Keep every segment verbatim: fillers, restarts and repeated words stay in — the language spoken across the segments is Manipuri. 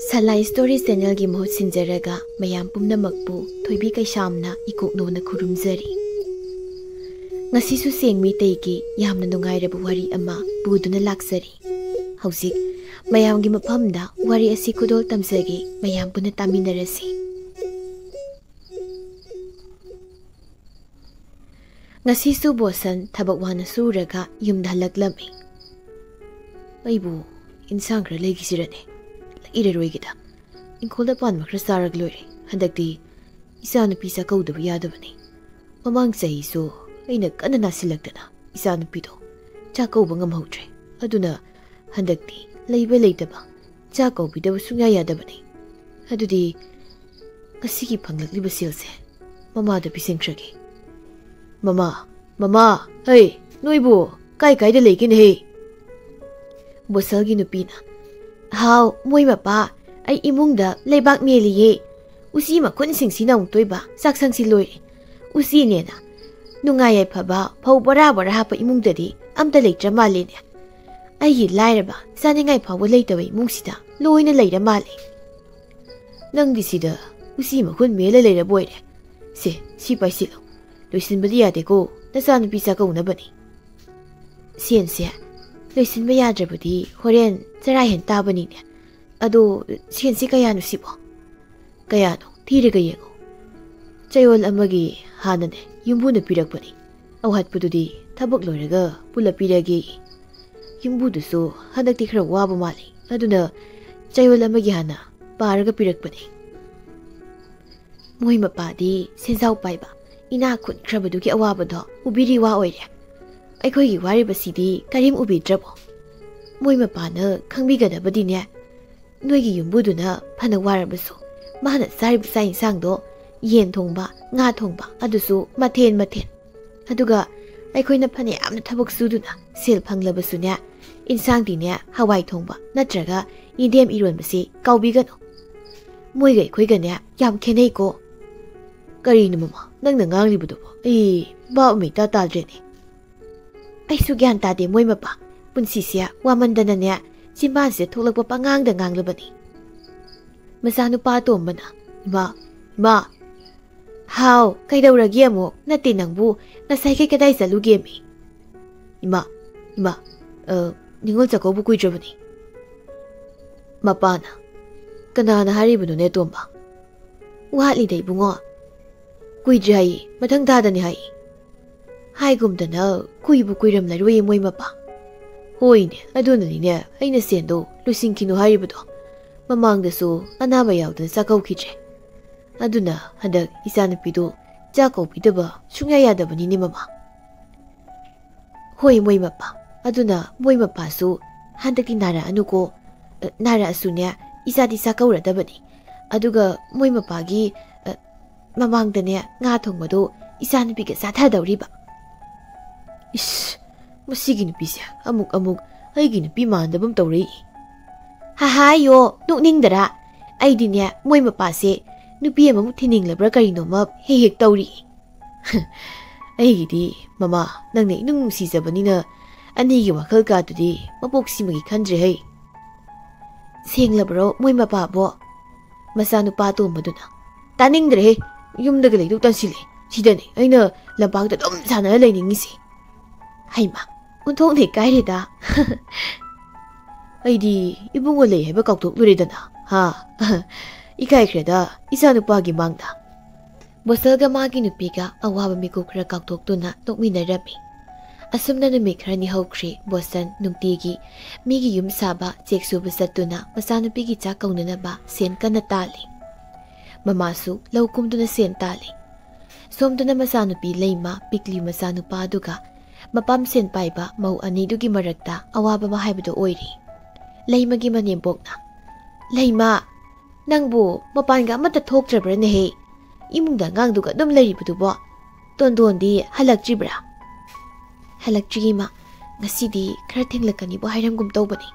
ꯁꯂꯥꯏ ꯁ꯭ꯇꯣꯔꯤ ꯆꯦꯅꯦꯜꯒꯤ ꯃꯍꯨꯠ ꯁꯤꯟꯖꯔꯒ ꯃꯌꯥꯝ ꯄꯨꯝꯅꯃꯛꯄꯨ ꯊꯣꯏꯕꯤ ꯀꯩꯁꯥꯝꯅ ꯏꯀꯣꯛꯅꯧꯅ ꯈꯨꯔꯨꯝꯖꯔꯤ꯫ ꯉꯁꯤꯁꯨ ꯁꯦꯡ ꯃꯩꯇꯩꯒꯤ ꯌꯥꯝꯅ ꯅꯨꯡꯉꯥꯏꯔꯕ ꯋꯥꯔꯤ ꯑꯃ ꯄꯨꯗꯨꯅ ꯂꯥꯛꯆꯔꯤ꯫ ꯍꯧꯖꯤꯛ ꯃꯌꯥꯝꯒꯤ ꯃꯐꯝꯗ ꯋꯥꯔꯤ ꯑꯁꯤ ꯈꯨꯗꯣꯜ ꯇꯝꯖꯒꯦ, ꯃꯌꯥꯝ ꯄꯨꯟꯅ ꯇꯥꯃꯤꯟꯅꯔꯁꯤ꯫ ꯉꯁꯤꯁꯨ ꯕꯣꯁꯟ ꯊꯕꯛ ꯋꯥꯅ ꯁꯨꯔꯒ ꯌꯨꯝꯗ ꯍꯜꯂꯛꯂꯝꯃꯤ꯫ "ꯑꯩꯕꯨ ꯏꯟꯁꯥꯡ ꯈꯔ ꯂꯩꯈꯤꯁꯤꯔꯅꯦ? ꯂꯩꯔꯔꯣꯏꯒꯦꯗ꯫ ꯏꯪꯈꯣꯜꯗ ꯄꯥꯟꯕ ꯈꯔ ꯆꯥꯔꯒ ꯂꯣꯏꯔꯦ꯫ ꯍꯟꯗꯛꯇꯤ ꯏꯆꯥꯅꯨꯄꯤ ꯆꯥꯛꯀꯧꯗꯕ ꯌꯥꯗꯕꯅꯤ꯫ ꯃꯃꯥꯡ ꯆꯍꯤꯁꯨ ꯑꯩꯅ ꯀꯟꯅ ꯅꯥꯁꯤꯜꯂꯛꯇꯅ ꯏꯆꯥꯅꯨꯄꯤꯗꯣ ꯆꯥꯛꯀꯧꯕ ꯉꯝꯍꯧꯗ꯭ꯔꯦ꯫ ꯑꯗꯨꯅ ꯍꯟꯗꯛꯇꯤ ꯂꯩꯕ ꯂꯩꯇꯕ ꯆꯥꯛ ꯀꯧꯕꯤꯗꯕ ꯁꯨꯡꯌꯥ ꯌꯥꯗꯕꯅꯤ꯫ ꯑꯗꯨꯗꯤ ꯉꯁꯤꯒꯤ ꯐꯪꯂꯛꯂꯤꯕ ꯁꯦꯜꯁꯦ ꯃꯃꯥꯗ ꯄꯤꯁꯤꯟꯈ꯭ꯔꯒꯦ꯫" "ꯃꯃꯥ, ꯃꯃꯥ, ꯍꯩ, ꯅꯣꯏꯕꯨ ꯀꯥꯏ ꯀꯥꯏꯗ ꯂꯩꯒꯦꯅꯦꯍꯦ?" ꯕꯣꯁꯜꯒꯤ ꯅꯨꯄꯤꯅ, "ꯍꯥꯎ, ꯃꯣꯏ ꯃꯄꯥ, ꯑꯩ ꯏꯃꯨꯡꯗ ꯂꯩꯕꯥꯛ ꯃꯦꯜꯂꯤꯌꯦ꯫ ꯎꯆꯤ ꯃꯈꯨꯟꯁꯤꯡꯁꯤꯅ ꯑꯃꯨꯛꯇꯣꯏꯕ ꯆꯥꯛꯁꯪꯁꯤ ꯂꯣꯏꯔꯦ꯫ ꯎꯆꯤꯅꯦꯅ ꯅꯨꯡꯉꯥꯏ ꯌꯥꯏꯐꯕ ꯐꯧ ꯕꯣꯔꯥ ꯕꯣꯔꯥ ꯍꯥꯞꯄ ꯏꯃꯨꯡꯗꯗꯤ ꯑꯝꯇ ꯂꯩꯇ꯭ꯔ ꯃꯥꯜꯂꯦꯅꯦ꯫ ꯑꯩꯒꯤ ꯂꯥꯏꯔꯕ ꯆꯥꯅꯤꯡꯉꯥꯏ ꯐꯥꯎꯕ ꯂꯩꯇꯕ ꯏꯃꯨꯡꯁꯤꯗ ꯂꯣꯏꯅ ꯂꯩꯔ ꯃꯥꯜꯂꯦ꯫ ꯅꯪꯗꯤ ꯁꯤꯗ ꯎꯆꯤ ꯃꯈꯨꯟ ꯃꯦꯜꯂ ꯂꯩꯔꯕ ꯑꯣꯏꯔꯦ꯫ ꯁꯦ, ꯁꯤ ꯄꯥꯏꯁꯤꯜꯂꯨ꯫ ꯂꯣꯏꯁꯤꯟꯕꯗꯤ ꯌꯥꯗꯦꯀꯣ, ꯅꯆꯥꯅꯨꯄꯤ ꯆꯥꯛꯀꯧꯅꯕꯅꯤ꯫" "ꯁꯦꯟꯁꯦ ꯂꯣꯏꯁꯤꯟꯕ ꯌꯥꯗ꯭ꯔꯕꯗꯤ ꯍꯣꯔꯦꯟ ꯆꯔꯥ ꯍꯦꯟ ꯇꯥꯕꯅꯤꯅꯦ꯫ ꯑꯗꯣ ꯁꯦꯟꯁꯦ ꯀꯌꯥꯅꯣ ꯁꯤꯕꯣ?" "ꯀꯌꯥꯅꯣ ꯊꯤꯔꯒ ꯌꯦꯡꯉꯨ꯫ ꯆꯌꯣꯜ ꯑꯃꯒꯤ ꯍꯥꯟꯅꯅꯦ ꯌꯨꯝꯕꯨꯅ ꯄꯤꯔꯛꯄꯅꯤ꯫ ꯑꯋꯥꯠꯄꯗꯨꯗꯤ ꯊꯕꯛ ꯂꯣꯏꯔꯒ ꯄꯨꯂꯞ ꯄꯤꯔꯒꯦ꯫" ꯌꯨꯝꯕꯨꯗꯨꯁꯨ ꯍꯟꯗꯛꯇꯤ ꯈꯔ ꯋꯥꯕ ꯃꯥꯜꯂꯤ꯫ ꯑꯗꯨꯅ ꯆꯌꯣꯜ ꯑꯃꯒꯤ ꯍꯥꯟꯅ ꯄꯥꯔꯒ ꯄꯤꯔꯛꯄꯅꯤ꯫ ꯃꯣꯏ ꯃꯄꯥꯗꯤ ꯁꯦꯟꯖꯥꯎ ꯄꯥꯏꯕ, ꯏꯅꯥꯛ ꯈꯨꯟꯈ꯭ꯔꯕꯗꯨꯒꯤ ꯑꯋꯥꯕꯗꯣ ꯎꯕꯤꯔꯤ ꯋꯥ ꯑꯣꯏꯔꯦ꯫ ꯑꯩꯈꯣꯏꯒꯤ ꯋꯥꯔꯤꯕꯁꯤꯗꯤ ꯀꯔꯤꯝ ꯎꯕꯤꯗ꯭ꯔꯕꯣ? ꯃꯣꯏ ꯃꯄꯥꯅ ꯈꯪꯕꯤꯒꯗꯕꯗꯤꯅꯦ꯫ ꯅꯣꯏꯒꯤ ꯌꯨꯝꯕꯨꯗꯨꯅ ꯐꯅ ꯋꯥꯔꯕꯁꯨ, ꯃꯥꯅ ꯆꯥꯔꯤꯕ ꯆꯥꯛ ꯏꯟꯁꯥꯡꯗꯣ, ꯌꯦꯟ ꯊꯣꯡꯕ, ꯉꯥ ꯊꯣꯡꯕ, ꯑꯗꯨꯁꯨ ꯃꯊꯦꯜ ꯃꯊꯦꯜ꯫ ꯑꯗꯨꯒ ꯑꯩꯈꯣꯏꯅ ꯐꯅ ꯌꯥꯝꯅ ꯊꯕꯛ ꯁꯨꯗꯨꯅ ꯁꯦꯜ ꯐꯪꯂꯕꯁꯨꯅꯦ, ꯏꯟꯁꯥꯡꯗꯤꯅꯦ ꯍꯋꯥꯏ ꯊꯣꯡꯕ ꯅꯠꯇ꯭ꯔꯒ ꯌꯦꯟꯗꯦꯝ ꯏꯔꯣꯟꯕꯁꯤ ꯀꯥꯎꯕꯤꯒꯅꯨ꯫ ꯃꯣꯏꯒ ꯑꯩꯈꯣꯏꯒꯅꯦ ꯌꯥꯝ ꯈꯦꯠꯅꯩꯀꯣ꯫ ꯀꯔꯤꯅꯣ ꯃꯃꯥ, ꯅꯪꯅ ꯉꯥꯡꯂꯤꯕꯗꯨꯕꯣ? ꯑꯩ ꯚꯥꯞ ꯑꯃ ꯏꯇꯥ ꯇꯥꯗ꯭ꯔꯦꯅꯦ꯫ ꯑꯩꯁꯨ ꯒ꯭ꯌꯥꯟ ꯇꯥꯗꯦ ꯃꯣꯏ ꯃꯄꯥ꯫ ꯄꯨꯟꯁꯤꯁꯦ ꯋꯥꯃꯟꯗꯅꯅꯦ ꯆꯤꯝꯕꯥꯟꯁꯤꯗ ꯊꯣꯛꯂꯛꯄ ꯄꯉꯥꯡꯗ ꯉꯥꯡꯂꯕꯅꯤ꯫ ꯃꯆꯥꯅꯨꯄꯥ ꯑꯇꯣꯝꯕꯅ, "ꯏꯃꯥ, ꯏꯃꯥ!" "ꯍꯥꯎ, ꯀꯩꯗꯧꯔꯒꯦ ꯑꯃꯨꯛ? ꯅꯠꯇꯦ ꯅꯪꯕꯨ, ꯉꯁꯥꯏꯈꯩ ꯀꯗꯥꯏ ꯆꯠꯂꯨꯒꯦꯃꯤ?" "ꯏꯃꯥ, ꯏꯃꯥ, ꯑ, ꯅꯤꯉꯣꯜ ꯆꯥꯛꯀꯧꯕ ꯀꯨꯏꯗ꯭ꯔꯕꯅꯤ꯫" ꯃꯄꯥꯅ, "ꯀꯅꯥꯅ ꯍꯥꯏꯔꯤꯕꯅꯣꯅꯦ ꯑꯇꯣꯝꯕ?" "ꯋꯥꯠꯂꯤꯗ ꯏꯕꯨꯡꯉꯣ꯫ ꯀꯨꯏꯗ꯭ꯔꯤ ꯍꯥꯏꯌꯦ, ꯃꯊꯪ ꯊꯥꯗꯅꯤ ꯍꯥꯏꯌꯦ꯫" ꯍꯥꯏꯒꯨꯝꯗꯅ ꯀꯨꯏꯕꯨ ꯀꯨꯏꯔꯝꯂꯔꯣꯏꯌꯦ ꯃꯣꯏ ꯃꯄꯥ꯫ "ꯍꯣꯏꯅꯦ, ꯑꯗꯨꯅꯅꯤꯅꯦ ꯑꯩꯅ ꯁꯦꯟꯗꯣ ꯂꯣꯏꯁꯤꯟꯈꯤꯅꯨ ꯍꯥꯏꯔꯤꯕꯗꯣ꯫ ꯃꯃꯥꯡꯗꯁꯨ ꯑꯅꯥꯕ ꯌꯥꯎꯗꯅ ꯆꯥꯛꯀꯧꯈꯤꯗ꯭ꯔꯦ꯫ ꯑꯗꯨꯅ ꯍꯟꯗꯛ ꯏꯆꯥꯅꯨꯄꯤꯗꯣ ꯆꯥꯛ ꯀꯧꯕꯤꯗꯕ ꯁꯨꯡꯌꯥ ꯌꯥꯗꯕꯅꯤꯅꯦ ꯃꯃꯥ꯫" "ꯍꯣꯏ ꯃꯣꯏ ꯃꯄꯥ, ꯑꯗꯨꯅ ꯃꯣꯏ ꯃꯄꯥꯁꯨ ꯍꯟꯗꯛꯇꯤ ꯅꯥꯔꯛꯑꯅꯨꯀꯣ꯫ ꯑ, ꯅꯥꯔꯛꯑꯁꯨꯅꯦ ꯏꯆꯥꯗꯤ ꯆꯥꯛꯀꯧꯔꯗꯕꯅꯤ꯫ ꯑꯗꯨꯒ ꯃꯣꯏ ꯃꯄꯥꯒꯤ, ꯑ, ꯃꯃꯥꯡꯗꯅꯦ ꯉꯥ ꯊꯣꯡꯕꯗꯣ ꯏꯆꯥꯅꯨꯄꯤꯒ ꯆꯥꯊꯗꯧꯔꯤꯕ꯫" "ꯏꯁ, ꯃꯁꯤꯒꯤ ꯅꯨꯄꯤꯁꯦ ꯑꯃꯨꯛ ꯑꯃꯨꯛ ꯑꯩꯒꯤ ꯅꯨꯄꯤ ꯃꯥꯟꯗꯕ ꯑꯃ ꯇꯧꯔꯛꯏ꯫" "ꯍꯥꯍꯥꯌꯣ, ꯅꯣꯛꯅꯤꯡꯗꯔꯥ? ꯑꯩꯗꯤꯅꯦ ꯃꯣꯏ ꯃꯄꯥꯁꯦ ꯅꯨꯄꯤ ꯑꯃꯃꯨꯛ ꯊꯤꯅꯤꯡꯂꯕ꯭ꯔꯥ ꯀꯔꯤꯅꯣꯃ ꯍꯦꯛ ꯍꯦꯛ ꯇꯧꯔꯤ꯫" "ꯑꯩꯒꯤꯗꯤ ꯃꯃꯥ, ꯅꯪꯅ ꯏꯅꯨꯡ ꯅꯨꯡꯁꯤꯖꯕꯅꯤꯅ ꯑꯅꯤꯒꯤ ꯋꯥꯈꯜ ꯀꯥꯗꯨꯗꯤ ꯃꯄꯣꯛꯁꯤꯃꯒꯤ ꯈꯟꯗ꯭ꯔꯦ ꯍꯩ꯫" "ꯁꯦꯡꯂꯕ꯭ꯔꯣ ꯃꯣꯏ ꯃꯄꯥꯕꯣ?" ꯃꯆꯥꯅꯨꯄꯥ ꯑꯇꯣꯝꯕꯗꯨꯅ, "ꯇꯥꯅꯤꯡꯗ꯭ꯔꯦꯍꯦ, ꯌꯨꯝꯗꯒ ꯂꯩꯗꯧ ꯇꯟꯁꯤꯜꯂꯦ꯫ ꯁꯤꯗꯅꯦ ꯑꯩꯅ ꯂꯝꯄꯥꯛꯇ ꯑꯗꯨꯝ ꯁꯥꯟꯅꯔ ꯂꯩꯅꯤꯡꯉꯤꯁꯦ꯫" "ꯍꯩꯃꯥ, ꯑꯣꯟꯊꯣꯛꯅ ꯏꯀꯥꯏꯔꯦꯗ꯫" "ꯑꯩꯗꯤ ꯏꯕꯨꯡꯉꯣ ꯂꯩ ꯍꯥꯏꯕ ꯀꯥꯎꯊꯣꯛꯂꯨꯔꯦꯗꯅ, ꯍꯥ?" "ꯏꯀꯥꯏꯈ꯭ꯔꯦꯗ ꯏꯆꯥꯅꯨꯄꯥꯒꯤ ꯃꯥꯡꯗ꯫" ꯕꯣꯁꯜꯒ ꯃꯥꯒꯤ ꯅꯨꯄꯤꯒ ꯑꯋꯥꯕ ꯃꯤꯀꯨꯞ ꯈꯔ ꯀꯥꯎꯊꯣꯛꯇꯨꯅ ꯅꯣꯛꯃꯤꯟꯅꯔꯝꯃꯤ꯫ ꯑꯁꯨꯝꯅ ꯅꯨꯃꯤꯠ ꯈꯔꯅꯤ ꯍꯧꯈ꯭ꯔꯦ꯫ ꯕꯣꯁꯟ ꯅꯨꯡꯇꯤꯒꯤ ꯃꯤꯒꯤ ꯌꯨꯝ ꯁꯥꯕ ꯆꯦꯛ ꯁꯨꯕ ꯆꯠꯇꯨꯅ ꯃꯆꯥꯅꯨꯄꯤꯒꯤ ꯆꯥꯛ ꯀꯧꯅꯅꯕ ꯁꯦꯟ ꯀꯟꯅ ꯇꯥꯜꯂꯤ꯫ ꯃꯃꯥꯁꯨ ꯂꯧ ꯀꯨꯝꯗꯨꯅ ꯁꯦꯟ ꯇꯥꯜꯂꯤ꯫ ꯁꯣꯝꯗꯅ ꯃꯆꯥꯅꯨꯄꯤ ꯂꯩꯃ ꯄꯤꯛꯂꯤ ꯃꯆꯥꯅꯨꯄꯥ ꯑꯗꯨꯒ ꯃꯄꯥꯝ ꯁꯦꯟ ꯄꯥꯏꯕ ꯃꯧ ꯑꯅꯤꯗꯨꯒꯤ ꯃꯔꯛꯇ ꯑꯋꯥꯕ ꯑꯃ ꯍꯥꯏꯕꯗꯨ ꯑꯣꯏꯔꯤ꯫ ꯂꯩꯃꯒꯤ ꯃꯅꯦꯝꯕꯣꯛꯅ, "ꯂꯩꯃ, ꯅꯪꯕꯨ ꯃꯄꯥꯟꯒ ꯑꯃꯠꯇ ꯊꯣꯛꯇ꯭ꯔꯕ꯭ꯔꯅꯦꯍꯦ? ꯏꯃꯨꯡꯗ ꯑꯉꯥꯡꯗꯨꯒ ꯑꯗꯨꯝ ꯂꯩꯔꯤꯕꯗꯨꯕꯣ? ꯇꯣꯟꯗꯣꯟꯗꯤ ꯍꯜꯂꯛꯇ꯭ꯔꯤꯕ꯭ꯔꯥ?" "ꯍꯜꯂꯛꯇ꯭ꯔꯤ ꯏꯃꯥ, ꯉꯁꯤꯗꯤ ꯈꯔ ꯊꯦꯡꯂꯛꯀꯅꯤꯕꯨ ꯍꯥꯏꯔꯝꯒꯨꯝ ꯇꯧꯕꯅꯤ꯫"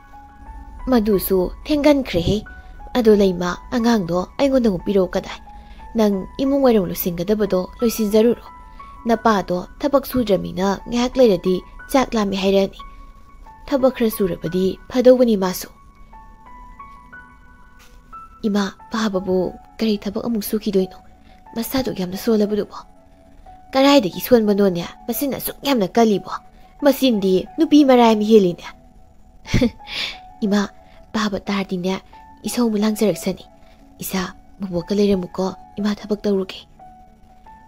"ꯃꯗꯨꯁꯨ ꯊꯦꯡꯒꯟꯈ꯭ꯔꯦꯍꯦ꯫ ꯑꯗꯣ ꯂꯩꯃ, ꯑꯉꯥꯡꯗꯣ ꯑꯩꯉꯣꯟꯗ ꯑꯃꯨꯛ ꯄꯤꯔꯛꯑꯣ ꯀꯗꯥꯏ? ꯅꯪ ꯏꯃꯨꯡ ꯋꯥꯏꯔꯝ ꯂꯣꯏꯁꯤꯟꯒꯗꯕꯗꯣ ꯂꯣꯏꯁꯤꯟꯖꯔꯨꯔꯣ꯫ ꯅꯄꯥꯗꯣ ꯊꯕꯛ ꯁꯨꯗ꯭ꯔꯃꯤꯅ ꯉꯥꯏꯍꯥꯛ ꯂꯩꯔꯗꯤ ꯆꯥꯛ ꯂꯥꯝꯃꯦ ꯍꯥꯏꯔꯛꯑꯅꯤ꯫ ꯊꯕꯛ ꯈꯔ ꯁꯨꯔꯕꯗꯤ ꯐꯗꯧꯕꯅꯤ ꯃꯥꯁꯨ꯫" "ꯏꯃꯥ, ꯄꯥꯕꯕꯨ ꯀꯔꯤ ꯊꯕꯛ ꯑꯃꯨꯛ ꯁꯨꯈꯤꯗꯣꯏꯅꯣ? ꯃꯁꯥꯗꯨ ꯌꯥꯝꯅ ꯁꯣꯜꯂꯕꯗꯨꯕꯣ?" "ꯀꯗꯥꯏꯗꯒꯤ ꯁꯣꯟꯕꯅꯣꯅꯦ? ꯃꯆꯤꯟ ꯑꯁꯨꯛ ꯌꯥꯝꯅ ꯀꯜꯂꯤꯕꯣ? ꯃꯆꯤꯟꯗꯤ ꯅꯨꯄꯤ ꯃꯔꯥꯏ ꯑꯃ ꯍꯦꯜꯂꯤꯅꯦ꯫" "ꯏꯃꯥ, ꯄꯥꯕ ꯇꯥꯔꯗꯤꯅꯦ, ꯏꯁꯧ ꯑꯃꯨꯛ ꯂꯥꯡꯖꯔꯛꯁꯅꯤ꯫ ꯏꯁꯥ, ꯕꯣꯕꯣꯛꯀ ꯂꯩꯔꯝꯃꯨꯀꯣ, ꯏꯃꯥ ꯊꯕꯛ ꯇꯧꯔꯨꯒꯦ꯫"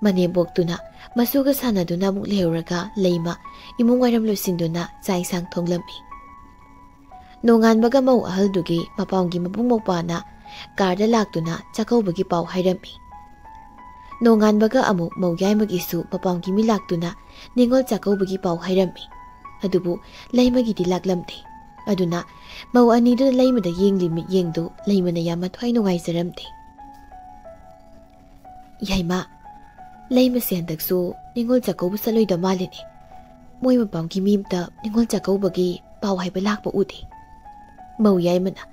ꯃꯅꯦꯝꯕꯣꯛꯇꯨꯅ ꯃꯁꯨꯒ ꯁꯥꯟꯅꯗꯨꯅ ꯑꯃꯨꯛ ꯂꯩꯍꯧꯔꯒ, ꯂꯩꯃ ꯏꯃꯨꯡ ꯋꯥꯏꯔꯝ ꯂꯣꯏꯁꯤꯟꯗꯨꯅ ꯆꯥꯛ ꯏꯟꯁꯥꯡ ꯊꯣꯡꯂꯝꯃꯤ꯫ ꯅꯣꯡꯉꯥꯟꯕꯒ ꯃꯧ ꯑꯍꯜꯗꯨꯒꯤ ꯃꯄꯥꯝꯒꯤ ꯃꯕꯨꯡ ꯃꯧꯄ꯭ꯋꯥꯅ ꯀꯥꯔꯗ ꯂꯥꯛꯇꯨꯅ ꯆꯥꯛꯀꯧꯕꯒꯤ ꯄꯥꯎ ꯍꯥꯏꯔꯝꯃꯤ꯫ ꯅꯣꯡꯉꯥꯟꯕꯒ ꯑꯃꯨꯛ ꯃꯧ ꯌꯥꯏꯃꯒꯤꯁꯨ ꯃꯄꯥꯝꯒꯤ ꯃꯤ ꯂꯥꯛꯇꯨꯅ ꯅꯤꯉꯣꯜ ꯆꯥꯛꯀꯧꯕꯒꯤ ꯄꯥꯎ ꯍꯥꯏꯔꯝꯃꯤ꯫ ꯑꯗꯨꯕꯨ ꯂꯩꯃꯒꯤꯗꯤ ꯂꯥꯛꯂꯝꯗꯦ꯫ ꯑꯗꯨꯅ ꯃꯧ ꯑꯅꯤꯗꯨꯅ ꯂꯩꯃꯗ ꯌꯦꯡꯂꯤ ꯃꯤꯠꯌꯦꯡꯗꯨ ꯂꯩꯃꯅ ꯌꯥꯝ ꯃꯊ꯭ꯋꯥꯏ ꯅꯨꯡꯉꯥꯏꯖꯔꯝꯗꯦ꯫ "ꯌꯥꯏꯃ, ꯂꯩꯃꯁꯦ ꯍꯟꯗꯛꯁꯨ ꯅꯤꯉꯣꯜ ꯆꯥꯛꯀꯧꯕ ꯆꯠꯂꯣꯏꯗ ꯃꯥꯜꯂꯤꯅꯦ꯫ ꯃꯣꯏ ꯃꯄꯥꯝꯒꯤ ꯃꯤ ꯑꯝꯇ ꯅꯤꯉꯣꯜ ꯆꯥꯛꯀꯧꯕꯒꯤ ꯄꯥꯎ ꯍꯥꯏꯕ ꯂꯥꯛꯄ ꯎꯗꯦ꯫" ꯃꯧ ꯌꯥꯏꯃꯅ,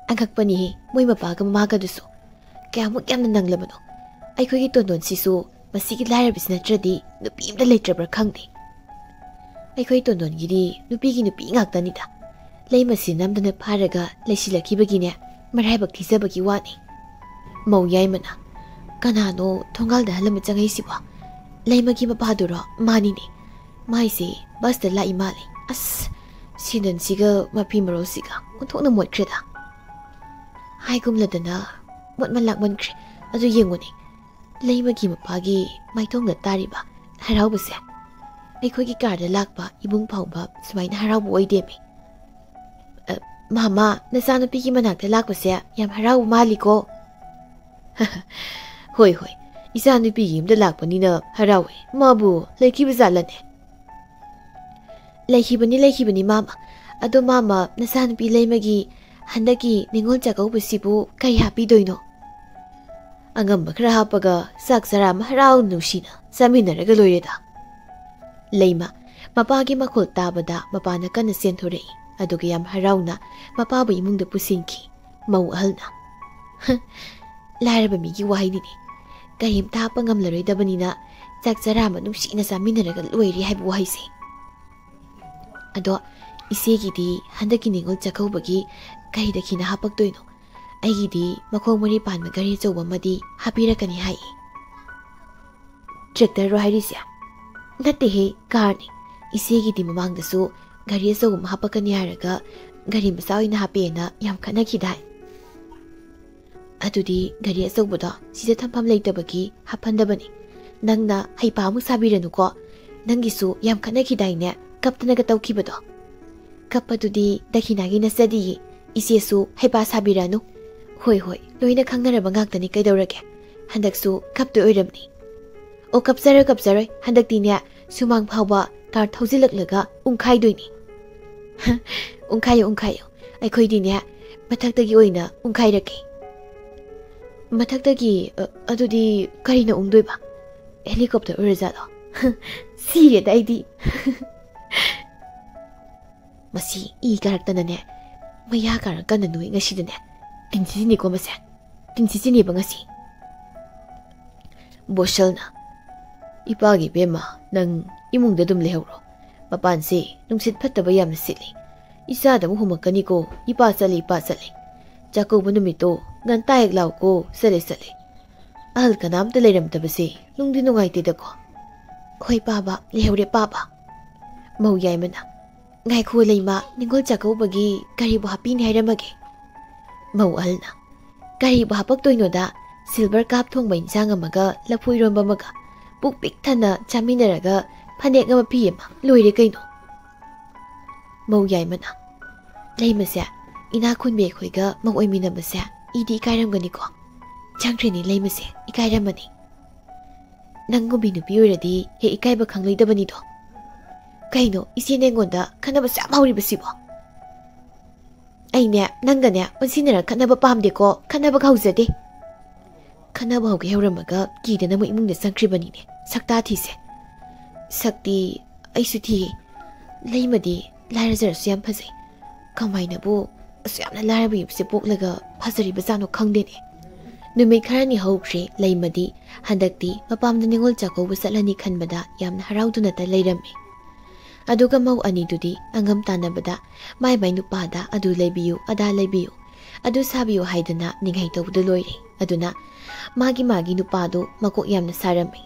"ꯑꯉꯛꯄꯅꯤꯍꯦ, ꯃꯣꯏ ꯃꯄꯥꯒ ꯃꯃꯥꯒꯗꯨꯁꯨ꯫ ꯀꯌꯥꯃꯨꯛ ꯌꯥꯝꯅ ꯅꯪꯂꯕꯅꯣ? ꯑꯩꯈꯣꯏꯒꯤ ꯇꯣꯟꯗꯣꯟꯁꯤꯁꯨ ꯃꯁꯤꯒꯤ ꯂꯥꯏꯔꯕꯁꯤ ꯅꯠꯇ꯭ꯔꯗꯤ ꯅꯨꯄꯤ ꯑꯝꯇ ꯂꯩꯇ꯭ꯔꯕ꯭ꯔꯥ ꯈꯪꯗꯦ꯫ ꯑꯩꯈꯣꯏ ꯇꯣꯟꯗꯣꯟꯒꯤꯗꯤ ꯅꯨꯄꯤꯒꯤ ꯅꯨꯄꯤ ꯉꯥꯛꯇꯅꯤꯗ꯫ ꯂꯩꯃꯁꯤ ꯅꯝꯗꯅ ꯐꯥꯔꯒ ꯂꯩꯁꯤꯜꯂꯛꯈꯤꯕꯒꯤꯅꯦ, ꯃꯔꯥꯏꯕꯛ ꯊꯤꯖꯕꯒꯤ ꯋꯥꯅꯤ꯫" ꯃꯧ ꯌꯥꯏꯃꯅ, "ꯀꯅꯥꯅꯣ ꯊꯣꯡꯒꯥꯜꯗ ꯑꯍꯜ ꯑꯃ ꯆꯪꯉꯛꯏꯁꯤꯕꯣ? ꯂꯩꯃꯒꯤ ꯃꯄꯥꯗꯨꯔꯣ? ꯃꯥꯅꯤꯅꯦ꯫ ꯃꯥꯏꯁꯦ ꯕꯁꯇ ꯂꯥꯛꯏ ꯃꯥꯜꯂꯦ꯫ ꯑꯁ, ꯁꯦꯟꯗꯟꯁꯤꯒ ꯃꯐꯤ ꯃꯔꯣꯜꯁꯤꯒ ꯑꯣꯟꯊꯣꯛꯅ ꯃꯣꯠꯈ꯭ꯔꯦꯗ꯫ ꯍꯥꯏꯒꯨꯝꯂꯗꯅ ꯃꯣꯠꯃꯟ ꯂꯥꯛꯃꯟꯈ꯭ꯔꯦ꯫ ꯑꯗꯨ ꯌꯦꯡꯉꯨꯅꯦ, ꯂꯩꯃꯒꯤ ꯃꯄꯥꯒꯤ ꯃꯥꯏꯊꯣꯡꯗ ꯇꯥꯔꯤꯕ ꯍꯔꯥꯎꯕꯁꯦ꯫ ꯑꯩꯈꯣꯏꯒꯤ ꯀꯥꯔꯗ ꯂꯥꯛꯄ ꯏꯕꯨꯡ ꯐꯥꯎꯕ ꯁꯨꯃꯥꯏꯅ ꯍꯔꯥꯎꯕ ꯑꯣꯏꯗꯦꯃꯤ꯫ ꯑ, ꯃꯥꯃꯥ, ꯅꯆꯥꯅꯨꯄꯤꯒꯤ ꯃꯅꯥꯛꯇ ꯂꯥꯛꯄꯁꯦ ꯌꯥꯝ ꯍꯔꯥꯎꯕ ꯃꯥꯜꯂꯤꯀꯣ꯫" "ꯍꯣꯏ, ꯍꯣꯏ, ꯏꯆꯥꯅꯨꯄꯤꯒꯤ ꯌꯨꯝꯗ ꯂꯥꯛꯄꯅꯤꯅ ꯍꯔꯥꯎꯋꯦ꯫ ꯃꯥꯕꯨ ꯂꯩꯈꯤꯕ ꯖꯥꯠꯂꯅꯦ?" "ꯂꯩꯈꯤꯕꯅꯤ, ꯂꯩꯈꯤꯕꯅꯤ, ꯃꯥꯃ꯫ ꯑꯗꯣ ꯃꯥꯃ, ꯅꯆꯥꯅꯨꯄꯤ ꯂꯩꯃꯒꯤ ꯍꯟꯗꯛꯀꯤ ꯅꯤꯉꯣꯜ ꯆꯥꯛꯀꯧꯕꯁꯤꯕꯨ ꯀꯔꯤ ꯍꯥꯞꯄꯤꯗꯣꯏꯅꯣ?" "ꯑꯉꯝꯕ ꯈꯔ ꯍꯥꯞꯄꯒ ꯆꯥꯛ ꯆꯔꯥ ꯑꯃ ꯍꯔꯥꯎ ꯅꯨꯡꯁꯤꯅ ꯆꯥꯃꯤꯟꯅꯔꯒ ꯂꯣꯏꯔꯦꯗ꯫" ꯂꯩꯃ, ꯃꯄꯥꯒꯤ ꯃꯈꯣꯜ ꯇꯥꯕꯗ ꯃꯄꯥꯅ ꯀꯟꯅ ꯆꯦꯟꯊꯣꯔꯛꯏ꯫ ꯑꯗꯨꯒ ꯌꯥꯝ ꯍꯔꯥꯎꯅ ꯃꯄꯥꯕꯨ ꯏꯃꯨꯡꯗ ꯄꯨꯁꯤꯟꯈꯤ꯫ ꯃꯧ ꯑꯍꯜꯅ, "ꯍ, ꯂꯥꯏꯔꯕ ꯃꯤꯒꯤ ꯋꯥꯍꯩꯅꯤꯅꯦ꯫ ꯀꯔꯤꯝꯇ ꯍꯥꯞꯄ ꯉꯝꯂꯔꯣꯏꯗꯕꯅꯤꯅ ꯆꯥꯛ ꯆꯔꯥ ꯑꯃ ꯅꯨꯡꯁꯤꯅ ꯆꯥꯃꯤꯟꯅꯔꯒ ꯂꯣꯏꯔꯦ ꯍꯥꯏꯕ ꯋꯥꯍꯩꯁꯦ꯫ ꯑꯗꯣ ꯏꯆꯦꯒꯤꯗꯤ ꯍꯟꯗꯛꯀꯤ ꯅꯤꯉꯣꯜ ꯆꯥꯛꯀꯧꯕꯒꯤ ꯀꯔꯤ ꯗꯈꯤꯅ ꯍꯥꯞꯄꯛꯇꯣꯏꯅꯣ? ꯑꯩꯒꯤꯗꯤ ꯃꯈꯣꯡ ꯃꯔꯤ ꯄꯥꯟꯕ ꯒꯥꯔꯤ ꯑꯆꯧꯕ ꯑꯃꯗꯤ ꯍꯥꯞꯄꯤꯔꯛꯀꯅꯤ ꯍꯥꯏꯌꯦ꯫ ꯇ꯭ꯔꯦꯛꯇꯔꯔꯣ ꯍꯥꯏꯔꯤꯁꯦ? ꯅꯠꯇꯦꯍꯦ, ꯀꯥꯔꯅꯤ꯫ ꯏꯆꯦꯒꯤꯗꯤ ꯃꯃꯥꯡꯗꯁꯨ ꯒꯥꯔꯤ ꯑꯆꯧꯕ ꯑꯃ ꯍꯥꯞꯄꯛꯀꯅꯤ ꯍꯥꯏꯔꯒ ꯒꯥꯔꯤ ꯃꯆꯥ ꯑꯣꯏꯅ ꯍꯥꯞꯄꯦꯅ ꯌꯥꯝ ꯈꯠꯅꯈꯤꯗꯥꯏ? ꯑꯗꯨꯗꯤ ꯒꯥꯔꯤ ꯑꯆꯧꯕꯗꯣ ꯁꯤꯗ ꯊꯝꯐꯝ ꯂꯩꯇꯕꯒꯤ ꯍꯥꯞꯐꯟꯗꯕꯅꯤ꯫ ꯅꯪꯅ ꯍꯩꯄꯥ ꯑꯃꯨꯛ ꯁꯥꯕꯤꯔꯅꯨꯀꯣ꯫ ꯅꯪꯒꯤꯁꯨ ꯌꯥꯝ ꯈꯠꯅꯈꯤꯗꯥꯏꯅꯦ, ꯀꯞꯇꯅꯒ ꯇꯧꯈꯤꯕꯗꯣ? ꯀꯞꯄꯗꯨꯗꯤ ꯗꯈꯤꯅꯥꯒꯤ ꯅꯠꯆꯗꯤꯌꯦ꯫ ꯏꯆꯦꯁꯨ ꯍꯩꯄꯥ ꯁꯥꯕꯤꯔꯅꯨ꯫ ꯍꯣꯏ, ꯍꯣꯏ, ꯂꯣꯏꯅ ꯈꯪꯅꯔꯕ ꯉꯥꯛꯇꯅꯤ, ꯀꯩꯗꯧꯔꯒꯦ? ꯍꯟꯗꯛꯁꯨ ꯀꯞꯇꯣꯏ ꯑꯣꯏꯔꯝꯅꯤ꯫ ꯑꯣ, ꯀꯞꯆꯔꯣꯏ, ꯀꯞꯆꯔꯣꯏ, ꯍꯟꯗꯛꯇꯤꯅꯦ ꯁꯨꯃꯥꯡ ꯐꯥꯎꯕ ꯀꯥꯔ ꯊꯧꯖꯤꯜꯂꯛꯂꯒ ꯎꯪꯈꯥꯏꯗꯣꯏꯅꯤ꯫ ꯎꯪꯈꯥꯏꯌꯣ, ꯎꯪꯈꯥꯏꯌꯣ, ꯑꯩꯈꯣꯏꯗꯤꯅꯦ ꯃꯊꯛꯇꯒꯤ ꯑꯣꯏꯅ ꯎꯪꯈꯥꯏꯔꯛꯀꯦ꯫ ꯃꯊꯛꯇꯒꯤ? ꯑ, ꯑꯗꯨꯗꯤ ꯀꯔꯤꯅ ꯎꯪꯗꯣꯏꯕ? ꯍꯦꯂꯤꯀꯣꯞꯇꯔ ꯑꯣꯏꯔꯖꯥꯠꯂꯣ? ꯁꯤꯔꯦꯗ ꯑꯩꯗꯤ꯫ ꯃꯁꯤ ꯏ ꯀꯥꯔꯛꯇꯅꯅꯦ, ꯃꯌꯥ ꯀꯥꯔꯛ ꯀꯟꯅ ꯅꯣꯏ ꯉꯁꯤꯗꯅꯦ꯫ ꯇꯤꯟꯁꯤꯆꯤꯅꯤꯀꯣ ꯃꯁꯦ, ꯇꯤꯟꯁꯤꯆꯤꯅꯤꯕ ꯉꯁꯤ꯫ ꯕꯣꯁꯜꯅ, "ꯏꯄꯥꯒꯤ ꯏꯕꯦꯝꯃ, ꯅꯪ ꯏꯃꯨꯡꯗ ꯑꯗꯨꯝ ꯂꯩꯍꯧꯔꯣ꯫ ꯃꯄꯥꯟꯁꯦ ꯅꯨꯡꯁꯤꯠ ꯐꯠꯇꯕ ꯌꯥꯝꯅ ꯁꯤꯠꯂꯤ꯫ ꯏꯆꯥꯗ ꯑꯃꯨꯛ ꯍꯨꯝꯃꯛꯀꯅꯤꯀꯣ, 'ꯏꯄꯥ ꯆꯠꯂꯦ, ꯏꯄꯥ ꯆꯠꯂꯦ꯫ ꯆꯥꯛꯀꯧꯕ ꯅꯨꯃꯤꯠꯇꯣ ꯉꯟꯇꯥ ꯍꯦꯛ ꯂꯥꯛꯎꯀꯣ, ꯆꯠꯂꯦ, ꯆꯠꯂꯦ꯫ ꯑꯍꯜ ꯀꯅꯥꯝꯇ ꯂꯩꯔꯝꯗꯕꯁꯦ ꯅꯨꯡꯗꯤ ꯅꯨꯡꯉꯥꯏꯇꯦꯗꯀꯣ"꯫ "ꯍꯣꯏ ꯄꯥꯕ, ꯂꯩꯍꯧꯔꯦ ꯄꯥꯕ"꯫ ꯃꯧ ꯌꯥꯏꯃꯅ, "ꯉꯥꯏꯈꯣ ꯂꯩꯃ, ꯅꯤꯡꯉꯣꯜ ꯆꯥꯛꯀꯧꯕꯒꯤ ꯒꯥꯔꯤꯕꯨ ꯍꯥꯞꯄꯤꯅꯤ ꯍꯥꯏꯔꯝꯃꯒꯦ"꯫ ꯃꯧ ꯑꯍꯜꯅ, "ꯀꯔꯤꯕꯨ ꯍꯥꯄꯛꯇꯣꯏꯅꯣꯗ, ꯁꯤꯜꯚꯔ ꯀꯥꯞ ꯊꯣꯡꯕ ꯏꯟꯁꯥꯡ ꯑꯃꯒ ꯂꯐꯨ ꯏꯔꯣꯟꯕ ꯑꯃꯒ ꯄꯨꯛ ꯄꯤꯛ ꯊꯟꯅ ꯆꯥꯃꯤꯟꯅꯔꯒ ꯐꯅꯦꯛ ꯑꯃ ꯐꯤ ꯑꯃ, ꯂꯣꯏꯔꯦ ꯀꯩꯅꯣ"꯫ ꯃꯧ ꯌꯥꯏꯃꯅ, "ꯂꯩꯃꯁꯦ, ꯏꯅꯥꯛ ꯈꯨꯟꯕꯤ ꯑꯩꯈꯣꯏꯒ ꯃꯧ ꯑꯣꯏꯃꯤꯟꯅꯕꯁꯦ ꯏꯗꯤ ꯏꯀꯥꯏꯔꯝꯒꯅꯤꯀꯣ꯫ ꯆꯪꯈ꯭ꯔꯦꯅꯦ ꯂꯩꯃꯁꯦ, ꯏꯀꯥꯏꯔꯝꯃꯅꯤ"꯫ "ꯅꯪꯒꯨꯝꯕꯤ ꯅꯨꯄꯤ ꯑꯣꯏꯔꯗꯤ ꯍꯦꯛ ꯏꯀꯥꯏꯕ ꯈꯪꯂꯣꯏꯗꯕꯅꯤꯗꯣ꯫ ꯀꯩꯅꯣ ꯏꯆꯦꯅ ꯑꯩꯉꯣꯟꯗ ꯈꯟꯅꯕꯁꯨ ꯌꯥꯝ ꯍꯧꯔꯤꯕꯁꯤꯕꯣ?" "ꯑꯩꯅꯦ ꯅꯪꯒꯅꯦ ꯑꯣꯟꯁꯤꯟꯅꯔ ꯈꯠꯅꯕ ꯄꯥꯝꯗꯦꯀꯣ, ꯈꯠꯅꯕꯒ ꯍꯧꯖꯗꯦ"꯫ ꯈꯠꯅꯕ ꯍꯧꯒꯦ ꯍꯧꯔꯝꯃꯒ ꯀꯤꯗꯅ ꯑꯃꯨꯛ ꯏꯃꯨꯡꯗ ꯆꯪꯈ꯭ꯔꯤꯕꯅꯤꯅꯦ, ꯁꯛꯇꯥ ꯊꯤꯁꯦ꯫ ꯁꯛꯇꯤ ꯑꯩꯁꯨ ꯊꯤꯌꯦ꯫ ꯂꯩꯃꯗꯤ ꯂꯥꯏꯔꯖꯔꯁꯨ ꯌꯥꯝ ꯐꯖꯩ꯫ ꯀꯃꯥꯏꯅꯕꯨ ꯑꯁꯨꯛ ꯌꯥꯝꯅ ꯂꯥꯏꯔꯕ ꯌꯨꯝꯁꯦ ꯄꯣꯛꯂꯒ ꯐꯖꯔꯤꯕꯖꯥꯠꯅꯣ ꯈꯪꯗꯦꯅꯦ꯫ ꯅꯨꯃꯤꯠ ꯈꯔꯅꯤ ꯍꯧꯈ꯭ꯔꯦ ꯂꯩꯃꯗꯤ ꯍꯟꯗꯛꯇꯤ ꯃꯄꯥꯝꯗ ꯅꯤꯉꯣꯜ ꯆꯥꯛꯀꯧꯕ ꯆꯠꯂꯅꯤ ꯈꯟꯕꯗ ꯌꯥꯝꯅ ꯍꯔꯥꯎꯗꯨꯅꯇ ꯂꯩꯔꯝꯃꯤ꯫ ꯑꯗꯨꯒ ꯃꯧ ꯑꯅꯤꯗꯨꯗꯤ ꯑꯉꯝ ꯇꯥꯟꯅꯕꯗ ꯃꯥꯏ ꯃꯥꯏ ꯅꯨꯄꯥꯗ ꯑꯗꯨ ꯂꯩꯕꯤꯌꯨ, ꯑꯗꯥ ꯂꯩꯕꯤꯌꯨ, ꯑꯗꯨ ꯁꯥꯕꯤꯌꯨ ꯍꯥꯏꯗꯅ ꯅꯤꯡꯍꯩ ꯇꯧꯕꯗ ꯂꯣꯏꯔꯦ꯫ ꯑꯗꯨꯅ ꯃꯥꯒꯤ ꯃꯥꯒꯤ ꯅꯨꯄꯥꯗꯨ ꯃꯀꯣꯛ ꯌꯥꯝꯅ ꯁꯥꯔꯝꯃꯤ꯫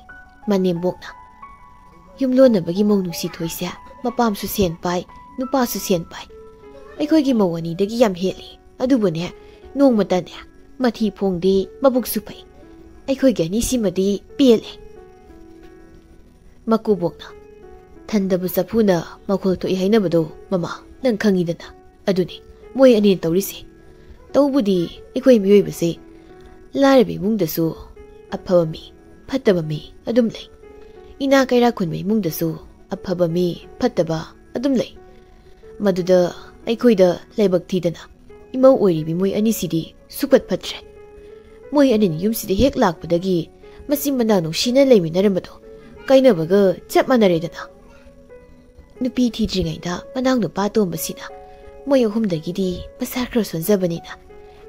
ꯃꯅꯦꯝꯕꯣꯛꯅ, "ꯌꯨꯝꯂꯣꯟꯅꯕꯒꯤ ꯃꯧ ꯅꯨꯡꯁꯤ ꯊꯣꯏꯁꯦ ꯃꯄꯥꯝꯁꯨ ꯁꯦꯟ ꯄꯥꯏ, ꯅꯨꯄꯥꯁꯨ ꯁꯦꯟ ꯄꯥꯏ꯫ ꯑꯩꯈꯣꯏꯒꯤ ꯃꯧ ꯑꯅꯤꯗꯒꯤ ꯌꯥꯝ ꯍꯦꯜꯂꯤ꯫ ꯑꯗꯨꯕꯨꯅꯦ, ꯅꯣꯡꯃꯇꯅꯦ ꯃꯊꯤ ꯐꯣꯡꯗꯦ, ꯃꯕꯨꯛꯁꯨ ꯐꯩ꯫ ꯑꯩꯈꯣꯏꯒꯤ ꯑꯅꯤꯁꯤꯃꯗꯤ ꯄꯦꯜꯂꯦ꯫" ꯃꯀꯨꯕꯣꯛꯅ, "ꯊꯟꯗꯕ ꯆꯐꯨꯅ ꯃꯈꯣꯜ ꯊꯣꯛꯏ ꯍꯥꯏꯅꯕꯗꯣ, ꯃꯃꯥ, ꯅꯪ ꯈꯪꯉꯤꯗꯅ꯫ ꯑꯗꯨꯅꯤ ꯃꯣꯏ ꯑꯅꯤꯅ ꯇꯧꯔꯤꯁꯦ꯫ ꯇꯧꯕꯗꯤ ꯑꯩꯈꯣꯏ ꯃꯤꯑꯣꯏꯕꯁꯦ ꯂꯥꯏꯔꯕ ꯏꯃꯨꯡꯗꯁꯨ ꯑꯐꯕ ꯃꯤ, ꯐꯠꯇꯕ ꯃꯤ ꯑꯗꯨꯝ ꯂꯩ꯫ ꯏꯅꯥ ꯀꯩꯔꯥ ꯈꯨꯟꯕ ꯏꯃꯨꯡꯗꯁꯨ ꯑꯐꯕ ꯃꯤ, ꯐꯠꯇꯕ ꯑꯗꯨꯝ ꯂꯩ꯫ ꯃꯗꯨꯗ ꯑꯩꯈꯣꯏꯗ ꯂꯥꯏꯕꯛ ꯊꯤꯗꯅ ꯏꯃꯧ ꯑꯣꯏꯔꯤꯕꯤ ꯃꯣꯏ ꯑꯅꯤꯁꯤꯗꯤ ꯁꯨꯛꯐꯠ ꯐꯠꯇ꯭ꯔꯦ꯫ ꯃꯣꯏ ꯑꯅꯤꯅ ꯌꯨꯝꯁꯤꯗ ꯍꯦꯛ ꯂꯥꯛꯄꯗꯒꯤ ꯃꯆꯤꯟ ꯃꯅꯥꯎ ꯅꯨꯡꯁꯤꯅ ꯂꯩꯃꯤꯟꯅꯔꯝꯕꯗꯣ ꯀꯥꯏꯅꯕꯒ ꯆꯞ ꯃꯥꯟꯅꯔꯦꯗꯅ꯫ ꯅꯨꯄꯤ ꯊꯤꯗ꯭ꯔꯤꯉꯩꯗ ꯃꯅꯥꯎ ꯅꯨꯄꯥ ꯑꯇꯣꯝꯕꯁꯤꯅ ꯃꯣꯏ ꯑꯍꯨꯝꯗꯒꯤꯗꯤ ꯃꯁꯥ ꯈꯔ ꯁꯣꯟꯖꯕꯅꯤꯅ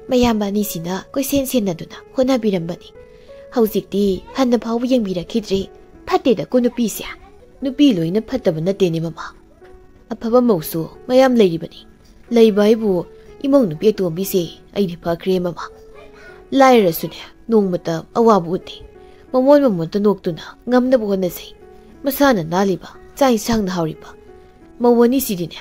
ꯃꯌꯥꯝꯕ ꯑꯅꯤꯁꯤꯅ ꯀꯣꯏꯁꯦꯟ ꯁꯦꯟꯅꯗꯨꯅ ꯍꯣꯠꯅꯕꯤꯔꯝꯕꯅꯤ꯫ ꯍꯧꯖꯤꯛꯇꯤ ꯍꯟꯅ ꯐꯥꯎꯕ ꯌꯦꯡꯕꯤꯔꯛꯈꯤꯗ꯭ꯔꯦ꯫ ꯐꯠꯇꯦꯗꯀꯣ ꯅꯨꯄꯤꯁꯦ꯫ ꯅꯨꯄꯤ ꯂꯣꯏꯅ ꯐꯠꯇꯕ ꯅꯠꯇꯦꯅꯦ, ꯃꯃꯥ꯫ ꯑꯐꯕ ꯃꯧꯁꯨ ꯃꯌꯥꯝ ꯂꯩꯔꯤꯕꯅꯤ꯫ ꯂꯩꯕ ꯍꯥꯏꯕꯨ ꯏꯃꯧ ꯅꯨꯄꯤ ꯑꯇꯣꯝꯕꯤꯁꯦ ꯑꯩꯗꯤ ꯐꯈ꯭ꯔꯦ, ꯃꯃꯥ꯫ ꯂꯥꯏꯔꯔꯁꯨꯅꯦ, ꯅꯣꯡꯃꯇ ꯑꯋꯥꯕ ꯎꯠꯇꯦ꯫ ꯃꯃꯣꯟ ꯃꯃꯣꯟꯇ ꯅꯣꯛꯇꯨꯅ ꯉꯝꯅꯕ ꯍꯣꯠꯅꯖꯩ꯫ ꯃꯁꯥꯅ ꯅꯥꯜꯂꯤꯕ, ꯆꯥꯛ ꯏꯟꯁꯥꯡꯅ ꯍꯥꯎꯔꯤꯕ꯫ ꯃꯧ ꯑꯅꯤꯁꯤꯗꯤꯅꯦ,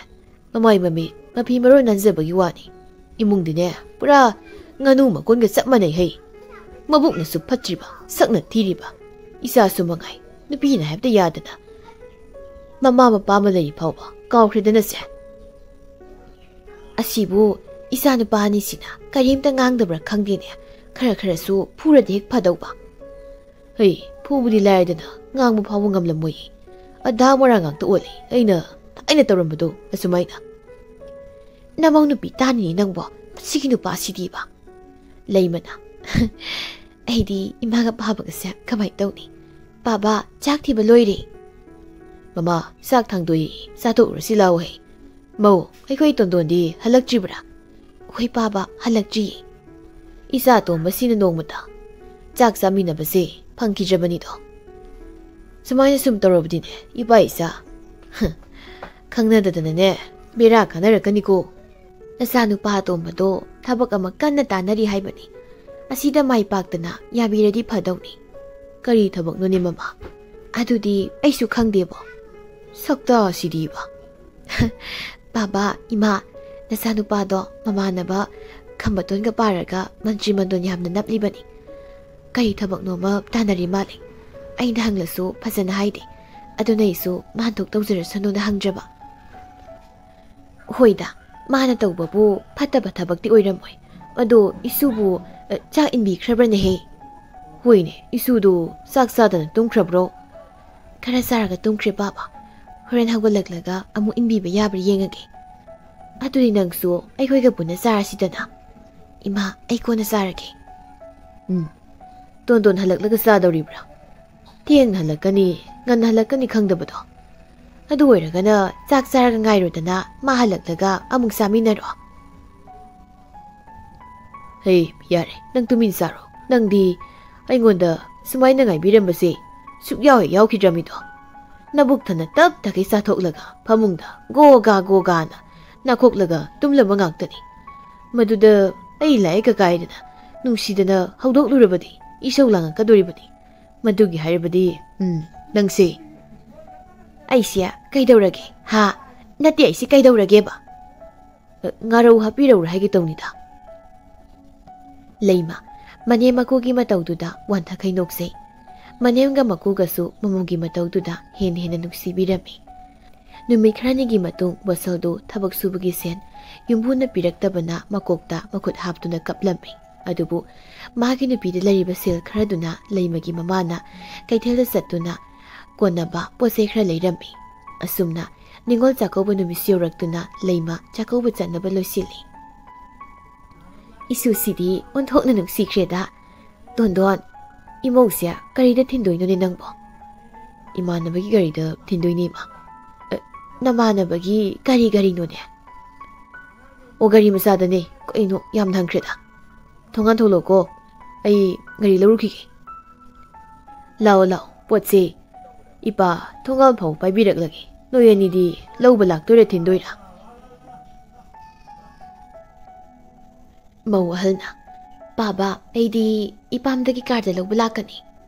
ꯃꯃꯥꯏ ꯃꯃꯤꯠ, ꯃꯐꯤ ꯃꯔꯣꯟ ꯅꯥꯟꯖꯕꯒꯤ ꯋꯥꯅꯤ꯫ ꯏꯃꯨꯡꯗꯤꯅꯦ, ꯄꯨꯔꯥ ꯉꯥꯅꯨ ꯃꯀꯣꯟꯒ ꯆꯞ ꯃꯥꯟꯅꯩ ꯍꯩ꯫ ꯃꯕꯨꯛꯅꯁꯨ ꯐꯠꯇ꯭ꯔꯤꯕ, ꯁꯛꯅ ꯊꯤꯔꯤꯕ, ꯏꯆꯥꯁꯨ ꯃꯉꯥꯏ, ꯅꯨꯄꯤꯅ ꯍꯥꯏꯕꯗ ꯌꯥꯗꯅ꯫ ꯃꯃꯥ ꯃꯄꯥ ꯑꯃ ꯂꯩꯔꯤ ꯐꯥꯎꯕ ꯀꯥꯎꯈ꯭ꯔꯦꯗꯅꯁꯦ꯫ ꯑꯁꯤꯕꯨ ꯏꯆꯥ ꯅꯨꯄꯥ ꯑꯅꯤꯁꯤꯅ ꯀꯔꯤꯝꯇ ꯉꯥꯡꯗꯕ꯭ꯔꯥ ꯈꯪꯗꯦꯅꯦ꯫ ꯈꯔ ꯈꯔꯁꯨ ꯐꯨꯔꯗꯤ ꯍꯦꯛ ꯐꯗꯧꯕ꯫ ꯍꯩ, ꯐꯨꯕꯗꯤ ꯂꯥꯏꯔꯗꯅ ꯉꯥꯡꯕ ꯐꯥꯎꯕ ꯉꯝꯂꯝꯃꯣꯏꯌꯦ꯫ ꯑꯗꯥ ꯃꯣꯔꯥ ꯉꯥꯛꯇ ꯑꯣꯜꯂꯦ꯫ ꯑꯩꯅ ꯊꯥꯏꯅ ꯇꯧꯔꯝꯕꯗꯣ ꯑꯁꯨꯃꯥꯏꯅ꯫ ꯅꯃꯧ ꯅꯨꯄꯤ ꯇꯥꯅꯤꯅꯦ ꯅꯪꯕꯣ, ꯃꯁꯤꯒꯤ ꯅꯨꯄꯥꯁꯤꯗꯤꯕ꯫ ꯂꯩꯃꯅ, "ꯑꯩꯗꯤ ꯏꯃꯥꯒ ꯄꯥꯕꯒꯁꯦ ꯀꯃꯥꯏꯅ ꯇꯧꯅꯤ? ꯄꯥꯕ, ꯆꯥꯛ ꯊꯤꯕ ꯂꯣꯏꯔꯦ꯫" "ꯃꯃꯥ, ꯆꯥꯛ ꯊꯥꯡꯗꯣꯛꯏ, ꯆꯥꯊꯣꯛꯎꯔꯁꯤ ꯂꯥꯛꯑꯣ ꯍꯦ꯫" "ꯃꯧ, ꯑꯩꯈꯣꯏ ꯇꯣꯟꯗꯣꯟꯗꯤ ꯍꯜꯂꯛꯇ꯭ꯔꯤꯕ꯭ꯔꯥ?" "ꯍꯣꯏ ꯄꯥꯕ, ꯍꯜꯂꯛꯇ꯭ꯔꯤꯌꯦ꯫ ꯏꯆꯥ ꯑꯇꯣꯝꯕꯁꯤꯅ ꯅꯣꯡꯃꯇ ꯆꯥꯛ ꯆꯥꯃꯤꯟꯅꯕꯁꯦ ꯐꯪꯈꯤꯗ꯭ꯔꯕꯅꯤꯗꯣ꯫ ꯁꯨꯃꯥꯏꯅ ꯁꯨꯝ ꯇꯧꯔꯕꯗꯤꯅꯦ, ꯏꯄꯥ ꯏꯆꯥ, ꯈꯪꯅꯗꯗꯅꯅꯦ, ꯕꯦꯔꯥ ꯀꯥꯟꯅꯔꯛꯀꯅꯤꯀꯣ꯫" "ꯅꯆꯥꯅꯨꯄꯥ ꯑꯇꯣꯝꯕꯗꯣ ꯊꯕꯛ ꯑꯃ ꯀꯟꯅ ꯇꯥꯟꯅꯔꯤ ꯍꯥꯏꯕꯅꯤ꯫ ꯑꯁꯤꯗ ꯃꯥꯏ ꯄꯥꯛꯇꯅ ꯌꯥꯕꯤꯔꯗꯤ ꯐꯗꯧꯅꯤ꯫" "ꯀꯔꯤ ꯊꯕꯛꯅꯣꯅꯦ, ꯃꯃꯥ? ꯑꯗꯨꯗꯤ ꯑꯩꯁꯨ ꯈꯪꯗꯦꯕꯣ꯫" "ꯁꯛꯇꯥꯁꯤꯗꯤꯕ!" "ꯕꯥꯕꯥ, ꯏꯃꯥ, ꯅꯆꯥꯅꯨꯄꯥꯗꯣ ꯃꯃꯥꯟꯅꯕ ꯈꯝꯕꯇꯣꯟꯒ ꯄꯥꯔꯒ ꯃꯟꯇ꯭ꯔꯤ ꯃꯟꯗꯣꯟ ꯌꯥꯝꯅ ꯅꯞꯂꯤꯕꯅꯤ꯫ ꯀꯔꯤ ꯊꯕꯛꯅꯣꯃ ꯇꯥꯟꯅꯔꯤ ꯃꯥꯜꯂꯤ꯫ ꯑꯩꯅ ꯍꯪꯂꯁꯨ ꯐꯖꯅ ꯍꯥꯏꯗꯦ꯫ ꯑꯗꯨꯅ ꯑꯩꯁꯨ ꯃꯥꯟ ꯊꯣꯛ ꯇꯧꯖꯔꯁꯅꯨꯅ ꯍꯪꯗ꯭ꯔꯕ꯫" "ꯍꯣꯏꯗ, ꯃꯥꯅ ꯇꯧꯕꯕꯨ ꯐꯠꯇꯕ ꯊꯕꯛꯇꯤ ꯑꯣꯏꯔꯝꯃꯣꯏ꯫ ꯑꯗꯣ ꯏꯁꯨꯕꯨ, ꯑ, ꯆꯥꯛ ꯏꯟꯕꯤꯈ꯭ꯔꯕ꯭ꯔꯅꯦꯍꯦ?" "ꯍꯣꯏꯅꯦ, ꯏꯁꯨꯗꯨ ꯆꯥꯛ ꯆꯥꯗꯅ ꯇꯨꯝꯈ꯭ꯔꯕ꯭ꯔꯣ?" "ꯈꯔ ꯆꯥꯔꯒ ꯇꯨꯝꯈ꯭ꯔꯦ, ꯕꯥꯕꯥ꯫ ꯍꯣꯔꯦꯟ ꯍꯧꯒꯠꯂꯛꯂꯒ ꯑꯃꯨꯛ ꯏꯟꯕꯤꯕ ꯌꯥꯕ꯭ꯔꯥ ꯌꯦꯡꯉꯒꯦ꯫ ꯑꯗꯨꯗꯤ ꯅꯪꯁꯨ ꯑꯩꯈꯣꯏꯒ ꯄꯨꯟꯅ ꯆꯥꯔꯁꯤꯗꯅ꯫" "ꯏꯃꯥ, ꯑꯩ ꯀꯣꯟꯅ ꯆꯥꯔꯒꯦ꯫" "ꯎꯝ, ꯇꯣꯟꯗꯣꯟ ꯍꯜꯂꯛꯂꯒ ꯆꯥꯗꯧꯔꯤꯕ꯭ꯔꯥ? ꯊꯦꯡꯅ ꯍꯜꯂꯛꯀꯅꯤ, ꯉꯟꯅ ꯍꯜꯂꯛꯀꯅꯤ ꯈꯪꯗꯕꯗꯣ꯫ ꯑꯗꯨ ꯑꯣꯏꯔꯒꯅ ꯆꯥꯛ ꯆꯥꯔꯒ ꯉꯥꯏꯔꯣꯗꯅ, ꯃꯥ ꯍꯜꯂꯛꯂꯒ ꯑꯃꯨꯛ ꯆꯥꯃꯤꯟꯅꯔꯣ꯫" "ꯍꯦ, ꯌꯥꯔꯦ, ꯅꯪ ꯇꯨꯃꯤꯟ ꯆꯥꯔꯣ꯫ ꯅꯪꯗꯤ ꯑꯩꯉꯣꯟꯗ ꯁꯨꯃꯥꯏꯅ ꯉꯥꯏꯕꯤꯔꯝꯕꯁꯦ ꯁꯨꯛꯌꯥꯎ ꯍꯦꯛ ꯌꯥꯎꯈꯤꯗ꯭ꯔꯃꯤꯗꯣ꯫ ꯅꯕꯨꯛ ꯊꯟꯅ ꯇꯞ ꯇꯈꯩ ꯆꯥꯊꯣꯛꯂꯒ ꯐꯃꯨꯡꯗ ꯒꯣꯒꯥ ꯒꯣꯒꯥꯅ ꯅꯥꯈꯣꯛꯂꯒ ꯇꯨꯝꯂꯝꯕ ꯉꯥꯛꯇꯅꯤ꯫ ꯃꯗꯨꯗ ꯑꯩ ꯂꯥꯏ ꯀꯀꯥꯏꯗꯅ ꯅꯨꯡꯁꯤꯗꯅ ꯍꯧꯗꯣꯛꯂꯨꯔꯕꯗꯤ ꯏꯁꯧ ꯂꯥꯡꯉꯛꯀꯗꯣꯔꯤꯕꯅꯤ꯫ ꯃꯗꯨꯒꯤ ꯍꯥꯏꯔꯕꯗꯤ, ꯎꯝ, ꯅꯪꯁꯦ꯫" "ꯑꯩꯁꯦ ꯀꯩꯗꯧꯔꯒꯦ? ꯍꯥ? ꯅꯠꯇꯦ, ꯑꯩꯁꯦ ꯀꯩꯗꯧꯔꯒꯦꯕ?" "ꯑ, ꯉꯥꯔꯧ ꯍꯥꯞꯄꯤꯔꯧꯔꯥ ꯍꯥꯏꯒꯦ ꯇꯧꯅꯤꯗ꯫" ꯂꯩꯃ, ꯃꯅꯦꯝ ꯃꯀꯨꯒꯤ ꯃꯇꯧꯗꯨꯗ ꯋꯥꯟꯊꯈꯩ ꯅꯣꯛꯆꯩ꯫ ꯃꯅꯦꯝꯒ ꯃꯀꯨꯒꯁꯨ ꯃꯃꯧꯒꯤ ꯃꯇꯧꯗꯨꯗ ꯍꯦꯟꯅ ꯍꯦꯟꯅ ꯅꯨꯡꯁꯤꯕꯤꯔꯝꯃꯤ꯫ ꯅꯨꯃꯤꯠ ꯈꯔꯅꯤꯒꯤ ꯃꯇꯨꯡ ꯕꯁꯜꯗꯨ ꯊꯕꯛ ꯁꯨꯕꯒꯤ ꯁꯦꯟ ꯌꯨꯝꯕꯨꯅ ꯄꯤꯔꯛꯇꯕꯅ ꯃꯀꯣꯛꯇ ꯃꯈꯨꯠ ꯍꯥꯞꯇꯨꯅ ꯀꯞꯂꯝꯃꯤ꯫ ꯑꯗꯨꯕꯨ ꯃꯥꯒꯤ ꯅꯨꯄꯤꯗ ꯂꯩꯔꯤꯕ ꯁꯦꯜ ꯈꯔꯗꯨꯅ ꯂꯩꯃꯒꯤ ꯃꯃꯥꯅ ꯀꯩꯊꯦꯜꯗ ꯆꯠꯇꯨꯅ ꯀꯣꯟꯅꯕ ꯄꯣꯠ ꯆꯩ ꯈꯔ ꯂꯩꯔꯝꯃꯤ꯫ ꯑꯁꯨꯝꯅ ꯅꯤꯉꯣꯜ ꯆꯥꯛꯀꯧꯕ ꯅꯨꯃꯤꯠꯁꯨ ꯌꯧꯔꯛꯇꯨꯅ ꯂꯩꯃ ꯆꯥꯛꯀꯧꯕ ꯆꯠꯅꯕ ꯂꯣꯏꯁꯤꯜꯂꯤ꯫ "ꯏꯁꯨꯁꯤꯗꯤ ꯑꯣꯟꯊꯣꯛꯅ ꯅꯨꯡꯁꯤꯈ꯭ꯔꯦꯗ꯫ ꯇꯣꯟꯗꯣꯟ, ꯏꯃꯧꯁꯦ ꯀꯔꯤꯗ ꯊꯤꯟꯗꯣꯏꯅꯣꯅꯦ ꯅꯪꯕꯣ?" "ꯏꯃꯥꯟꯅꯕꯒꯤ ꯒꯥꯔꯤꯗ ꯊꯤꯟꯗꯣꯏꯅꯦ, ꯏꯃꯥ꯫" "ꯑ, ꯅꯃꯥꯟꯅꯕꯒꯤ ꯀꯔꯤ ꯒꯥꯔꯤꯅꯣꯅꯦ?" "ꯑꯣ, ꯒꯥꯔꯤ ꯃꯆꯥꯗꯅꯦ꯫ ꯀꯩꯅꯣ, ꯌꯥꯝ ꯊꯪꯈ꯭ꯔꯦꯗ꯫ ꯊꯣꯡꯒꯥꯟ ꯊꯣꯛꯂꯛꯑꯣꯀꯣ, ꯑꯩ ꯒꯥꯔꯤ ꯂꯧꯔꯨꯈꯤꯒꯦ꯫" "ꯂꯥꯛꯑꯣ, ꯂꯥꯛꯑꯣ, ꯄꯣꯠꯁꯦ ꯏꯄꯥ ꯊꯣꯡꯒꯥꯟ ꯐꯥꯎ ꯄꯥꯏꯕꯤꯔꯛꯂꯒꯦ꯫ ꯅꯣꯏ ꯑꯅꯤꯗꯤ ꯂꯧꯕ ꯂꯥꯛꯇꯣꯏꯔꯥ ꯊꯤꯟꯗꯣꯏꯔꯥ?" ꯃꯧ ꯑꯍꯜꯅ, "ꯄꯥꯕ, ꯑꯩꯗꯤ ꯏꯄꯥꯝꯗꯒꯤ ꯀꯥꯔꯗ ꯂꯧꯕ ꯂꯥꯛꯀꯅꯤ꯫"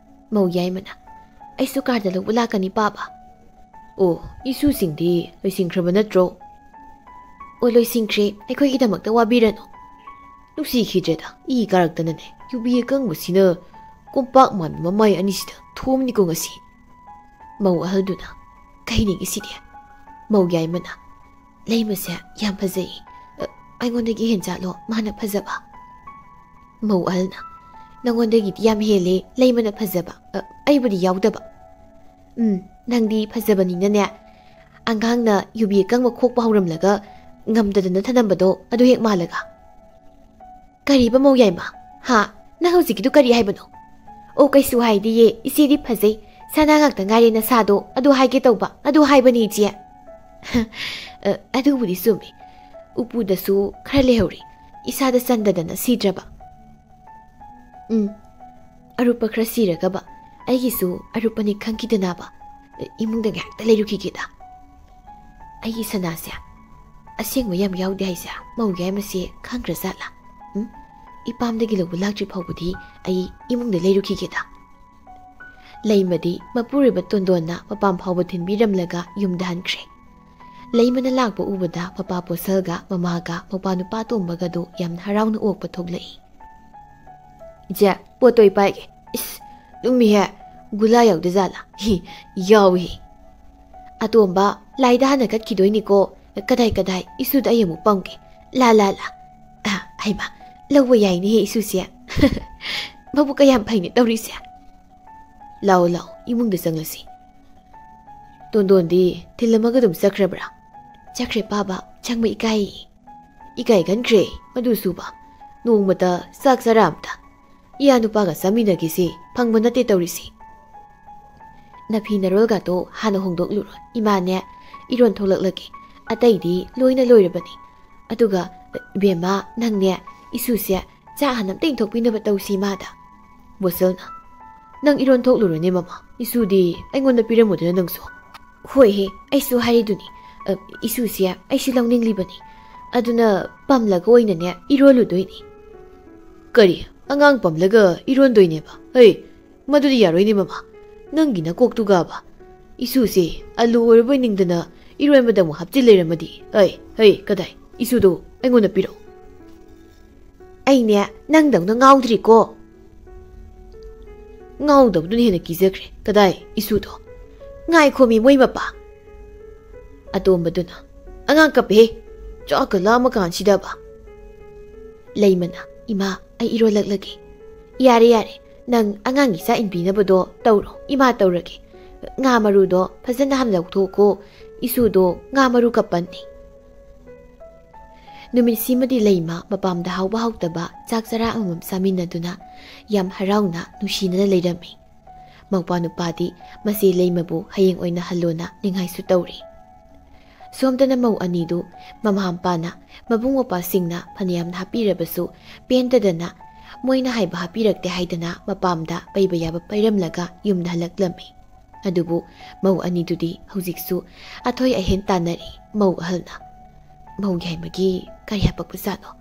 ꯃꯧ ꯌꯥꯏꯃꯅ, "ꯑꯩꯁꯨ ꯀꯥꯔꯗ ꯂꯧꯕ ꯂꯥꯛꯀꯅꯤ, ꯄꯥꯕ꯫" "ꯑꯣ, ꯏꯁꯨꯁꯤꯡꯗꯤ ꯂꯣꯏꯁꯤꯟꯈ꯭ꯔꯕ ꯅꯠꯇ꯭ꯔꯣ?" "ꯑꯣ, ꯂꯣꯏꯁꯤꯟꯈ꯭ꯔꯦ, ꯑꯩꯈꯣꯏꯒꯤꯗꯃꯛꯇ ꯋꯥꯕꯤꯔꯅꯨ꯫" ꯅꯨꯡꯁꯤꯈꯤꯗ꯭ꯔꯦꯗ, ꯏ ꯀꯥꯔꯛꯇꯅꯅꯦ, ꯌꯨꯕꯤ ꯑꯀꯪꯕꯁꯤꯅ ꯀꯣꯝꯄꯥꯛ ꯃꯥꯟꯕ ꯃꯃꯥꯏ ꯑꯅꯤꯁꯤꯗ ꯊꯣꯝꯅꯤꯀꯣ ꯉꯁꯤ꯫ ꯃꯧ ꯑꯍꯜꯗꯨꯅ, "ꯀꯩꯅꯤꯒꯦ ꯁꯤꯗꯤ?" ꯃꯧ ꯌꯥꯏꯃꯅ, "ꯂꯩꯃꯁꯦ ꯌꯥꯝ ꯐꯖꯩ꯫ ꯑ, ꯑꯩꯉꯣꯟꯗꯒꯤ ꯍꯦꯟꯖꯥꯠꯂꯣ ꯃꯥꯅ ꯐꯖꯕ?" ꯃꯧ ꯑꯍꯜꯅ, "ꯅꯉꯣꯟꯗꯒꯤꯗꯤ ꯌꯥꯝ ꯍꯦꯜꯂꯦ ꯂꯩꯃꯅ ꯐꯖꯕ, ꯑ, ꯑꯩꯕꯨꯗꯤ ꯌꯥꯎꯗꯕ꯫" "ꯎꯝ, ꯅꯪꯗꯤ ꯐꯖꯕꯅꯤꯅꯅꯦ, ꯑꯉꯥꯡꯅ ꯌꯨꯕꯤ ꯑꯀꯪꯕ ꯈꯣꯛꯄ ꯍꯧꯔꯝꯂꯒ ꯉꯝꯗꯗꯅ ꯊꯅꯝꯕꯗꯣ ꯑꯗꯨ ꯍꯦꯛ ꯃꯥꯜꯂꯒ꯫" "ꯀꯔꯤꯕ ꯃꯧ ꯌꯥꯏꯃ? ꯍꯥ? ꯅꯪ ꯍꯧꯖꯤꯛꯀꯤꯗꯨ ꯀꯔꯤ ꯍꯥꯏꯕꯅꯣ?" "ꯑꯣ, ꯀꯩꯁꯨ ꯍꯥꯏꯗꯤꯌꯦ, ꯏꯆꯦꯗꯤ ꯐꯖꯩ꯫ ꯁꯅꯥ ꯉꯥꯛꯇ ꯉꯥꯏꯔꯦ ꯅꯁꯥꯗꯣ, ꯑꯗꯨ ꯍꯥꯏꯒꯦ ꯇꯧꯕ, ꯑꯗꯨ ꯍꯥꯏꯕꯅꯤ ꯏꯆꯦ꯫" "ꯑ, ꯑꯗꯨꯕꯨꯗꯤ ꯆꯨꯝꯃꯤ꯫ ꯎꯄꯨꯗꯁꯨ ꯈꯔ ꯂꯩꯍꯧꯔꯤ, ꯏꯁꯥꯗ ꯆꯟꯗꯗꯅ ꯁꯤꯗ꯭ꯔꯕ꯫" "ꯎꯝ, ꯑꯔꯨꯞꯄ ꯈꯔ ꯁꯤꯔꯒꯕ, ꯑꯩꯒꯤꯁꯨ ꯑꯔꯨꯞꯄꯅꯤ ꯈꯪꯈꯤꯗꯅꯕ꯫ ꯏꯃꯨꯡꯗ ꯉꯥꯏꯍꯥꯛꯇ ꯂꯩꯔꯨꯈꯤꯒꯦꯗ꯫" "ꯑꯩꯒꯤ ꯁꯅꯥꯁꯦ ꯑꯁꯦꯡꯕ ꯌꯥꯝ ꯌꯥꯎꯗꯦ ꯍꯥꯏꯁꯦ ꯃꯧ ꯌꯥꯏꯃꯁꯦ ꯈꯪꯈ꯭ꯔꯖꯥꯠꯂꯥ? ꯎꯝ, ꯏꯄꯥꯝꯗꯒꯤ ꯂꯧꯕ ꯂꯥꯛꯇ꯭ꯔꯤ ꯐꯥꯎꯕꯗꯤ ꯑꯩ ꯏꯃꯨꯡꯗ ꯂꯩꯔꯨꯈꯤꯒꯦꯗ꯫" ꯂꯩꯃꯗꯤ ꯃꯄꯨꯔꯣꯏꯕ ꯇꯣꯟꯗꯣꯟꯅ ꯃꯄꯥꯝ ꯐꯥꯎꯕ ꯊꯤꯟꯕꯤꯔꯝꯂꯒ ꯌꯨꯝꯗ ꯍꯟꯈ꯭ꯔꯦ꯫ ꯂꯩꯃꯅ ꯂꯥꯛꯄ ꯎꯕꯗ ꯃꯄꯥ ꯄꯣꯠꯁꯜꯒ ꯃꯃꯥꯒ ꯃꯧꯄꯥ ꯅꯨꯄꯥ ꯇꯣꯝꯕꯒꯗꯨ ꯌꯥꯝꯅ ꯍꯔꯥꯎꯅ ꯑꯣꯛꯄ ꯊꯣꯛꯂꯛꯏ꯫ "ꯏꯆꯦ, ꯄꯣꯠꯇꯣ ꯑꯩ ꯄꯥꯏꯒꯦ꯫" "ꯏꯁ, ꯂꯨꯝꯃꯤꯍꯦ, ꯒꯨꯂꯥ ꯌꯥꯎꯗꯖꯥꯠꯂꯥ?" "ꯍꯤ, ꯌꯥꯎꯏ꯫" "ꯑꯇꯣꯝꯕ, ꯂꯥꯏꯗ ꯍꯥꯟꯅ ꯀꯠꯈꯤꯗꯣꯏꯅꯤꯀꯣ꯫ ꯀꯗꯥꯏ, ꯀꯗꯥꯏ, ꯏꯁꯨꯗ ꯑꯩ ꯑꯃꯨꯛ ꯄꯪꯒꯦ꯫ ꯂꯥ, ꯂꯥ, ꯂꯥ꯫ ꯑ, ꯍꯩꯃꯥ, ꯂꯧꯕ ꯌꯥꯏꯅꯦꯍꯦ ꯏꯁꯨꯁꯦ꯫ ꯃꯕꯨꯛ ꯀꯌꯥꯝ ꯐꯩꯅꯦ ꯇꯧꯔꯤꯁꯦ꯫ ꯂꯥꯛꯑꯣ, ꯂꯥꯛꯑꯣ, ꯏꯃꯨꯡꯗ ꯆꯪꯂꯁꯤ꯫" "ꯇꯣꯟꯗꯣꯟꯗꯤ ꯊꯤꯜꯂꯝꯃꯒ ꯑꯗꯨꯝ ꯆꯠꯈ꯭ꯔꯕ꯭ꯔꯥ?" "ꯆꯠꯈ꯭ꯔꯦ ꯄꯥꯕ, ꯆꯪꯕ ꯏꯀꯥꯏ꯫" "ꯏꯀꯥꯏꯒꯟꯈ꯭ꯔꯦ ꯃꯗꯨꯁꯨꯕ꯫ ꯅꯣꯡꯃꯇ ꯆꯥꯛ ꯆꯔꯥ ꯑꯝꯇ ꯏꯌꯥ ꯅꯨꯄꯥꯒ ꯆꯥꯃꯤꯟꯅꯒꯦꯁꯦ ꯐꯪꯕ ꯅꯠꯇꯦ ꯇꯧꯔꯤꯁꯦ꯫ ꯅꯐꯤ ꯅꯔꯣꯜꯒꯗꯣ ꯍꯥꯟꯅ ꯍꯣꯡꯗꯣꯛꯂꯨꯔꯣ, ꯏꯃꯥꯅꯦ ꯏꯔꯣꯟ ꯊꯣꯛꯂꯛꯂꯒꯦ꯫ ꯑꯇꯩꯗꯤ ꯂꯣꯏꯅ ꯂꯣꯏꯔꯕꯅꯤ꯫ ꯑꯗꯨꯒ, ꯏꯕꯦꯝꯃ, ꯅꯪꯅꯦ ꯏꯁꯨꯁꯦ ꯆꯥꯛ ꯍꯥꯟꯅ ꯑꯝꯇ ꯏꯟꯊꯣꯛꯄꯤꯅꯕ ꯇꯧꯁꯤ ꯏꯃꯥꯗ꯫" ꯕꯣꯁꯜꯅ, "ꯅꯪ ꯏꯔꯣꯟ ꯊꯣꯛꯂꯨꯔꯣꯅꯦ ꯃꯃꯥ, ꯏꯁꯨꯗꯤ ꯑꯩꯉꯣꯟꯗ ꯄꯤꯔꯝꯃꯨꯗꯅ ꯅꯪꯁꯨ꯫" "ꯍꯣꯏꯍꯦ, ꯑꯩꯁꯨ ꯍꯥꯏꯔꯤꯗꯨꯅꯤ꯫ ꯑ, ꯏꯁꯨꯁꯦ ꯑꯩꯁꯨ ꯂꯧꯅꯤꯡꯂꯤꯕꯅꯤ꯫ ꯑꯗꯨꯅ ꯄꯝꯂꯒ ꯑꯣꯏꯅꯅꯦ ꯏꯔꯣꯜꯂꯨꯗꯣꯏꯅꯤ꯫ ꯀꯔꯤ? ꯑꯉꯥꯡ ꯄꯝꯂꯒ ꯏꯔꯣꯟꯗꯣꯏꯅꯦꯕ? ꯍꯩ, ꯃꯗꯨꯗꯤ ꯌꯥꯔꯣꯏꯅꯦ ꯃꯃꯥ꯫ ꯅꯪꯒꯤ ꯅꯀꯣꯛꯇꯨꯒꯕ꯫ ꯏꯁꯨꯁꯦ ꯑꯂꯨ ꯑꯣꯏꯔꯕꯣꯏ ꯅꯤꯡꯗꯅ ꯏꯔꯣꯟꯕꯗ ꯑꯃꯨꯛ ꯍꯥꯞꯆꯤꯜ ꯂꯩꯔꯝꯃꯗꯤ꯫ ꯍꯩ, ꯍꯩ, ꯀꯗꯥꯏ? ꯏꯁꯨꯗꯣ ꯑꯩꯉꯣꯟꯗ ꯄꯤꯔꯛꯑꯣ꯫ ꯑꯩꯅꯦ ꯅꯪꯗꯧꯅ ꯉꯥꯎꯗ꯭ꯔꯤꯀꯣ꯫ ꯉꯥꯎꯗꯕꯗꯨꯅ ꯍꯦꯟꯅ ꯀꯤꯖꯈ꯭ꯔꯦ꯫ ꯀꯗꯥꯏ ꯏꯁꯨꯗꯣ? ꯉꯥꯏꯈꯣꯃꯤ ꯃꯣꯏ ꯃꯄꯥ꯫ ꯑꯇꯣꯝꯕꯗꯨꯅ, "ꯑꯉꯥꯡ ꯀꯞꯄꯦꯍꯦ꯫ ꯆꯥꯛꯀ ꯂꯥꯝꯃ ꯀꯥꯟꯁꯤꯗꯕ꯫" ꯂꯩꯃꯅ, "ꯏꯃꯥ, ꯑꯩ ꯏꯔꯣꯜꯂꯛꯂꯒꯦ꯫" "ꯌꯥꯔꯦ, ꯌꯥꯔꯦ꯫ ꯅꯪ ꯑꯉꯥꯡꯒꯤ ꯆꯥꯛ ꯏꯟꯕꯤꯅꯕꯗꯣ ꯇꯧꯔꯣ꯫ ꯏꯃꯥ ꯇꯧꯔꯒꯦ꯫ ꯉꯥ ꯃꯔꯨꯗꯣ ꯐꯖꯅ ꯍꯥꯟꯅ ꯂꯧꯊꯣꯛꯀꯣ꯫ ꯏꯁꯨꯗꯣ ꯉꯥ ꯃꯔꯨ ꯀꯞꯄꯟꯅꯤ꯫" ꯅꯨꯃꯤꯠꯁꯤꯃꯗꯤ ꯂꯩꯃ ꯃꯄꯥꯝꯗ ꯍꯥꯎꯕ ꯍꯥꯎꯇꯕ ꯆꯥꯛ ꯆꯔꯥ ꯑꯃꯃꯝ ꯆꯥꯃꯤꯟꯅꯗꯨꯅ ꯌꯥꯝ ꯍꯔꯥꯎꯅ ꯅꯨꯡꯁꯤꯅꯅ ꯂꯩꯔꯝꯃꯤ꯫ ꯃꯧꯄꯥ ꯅꯨꯄꯥꯗꯤ ꯃꯆꯦ ꯂꯩꯃꯕꯨ ꯍꯌꯦꯡ ꯑꯣꯏꯅ ꯍꯜꯂꯣꯅ ꯅꯤꯡꯉꯥꯏꯁꯨ ꯇꯧꯔꯤ꯫ ꯁꯣꯝꯗꯅ ꯃꯧ ꯑꯅꯤꯗꯨ ꯃꯃꯥ ꯃꯄꯥꯅ, ꯃꯕꯨꯡ ꯃꯧꯄ꯭ꯋꯥꯁꯤꯡꯅ ꯐꯅꯌꯥꯝꯅ ꯍꯥꯞꯄꯤꯔꯕꯁꯨ ꯄꯦꯟꯗꯗꯅ ꯃꯣꯏꯅ ꯍꯥꯏꯕ ꯍꯥꯞꯄꯤꯔꯛꯇꯦ ꯍꯥꯏꯗꯅ ꯃꯄꯥꯝꯗ ꯄꯩꯕ ꯌꯥꯕ ꯄꯩꯔꯝꯂꯒ ꯌꯨꯝꯗ ꯍꯜꯂꯛꯂꯝꯃꯤ꯫ ꯑꯗꯨꯕꯨ ꯃꯧ ꯑꯅꯤꯗꯨꯗꯤ ꯍꯧꯖꯤꯛꯁꯨ ꯑꯊꯣꯏ ꯑꯍꯦꯟ ꯇꯥꯟꯅꯔꯤ꯫ ꯃꯧ ꯑꯍꯜꯅ, "ꯃꯧ ꯌꯥꯏꯃꯒꯤ ꯀꯔꯤ ꯍꯥꯄꯛꯄꯖꯥꯠꯅꯣ?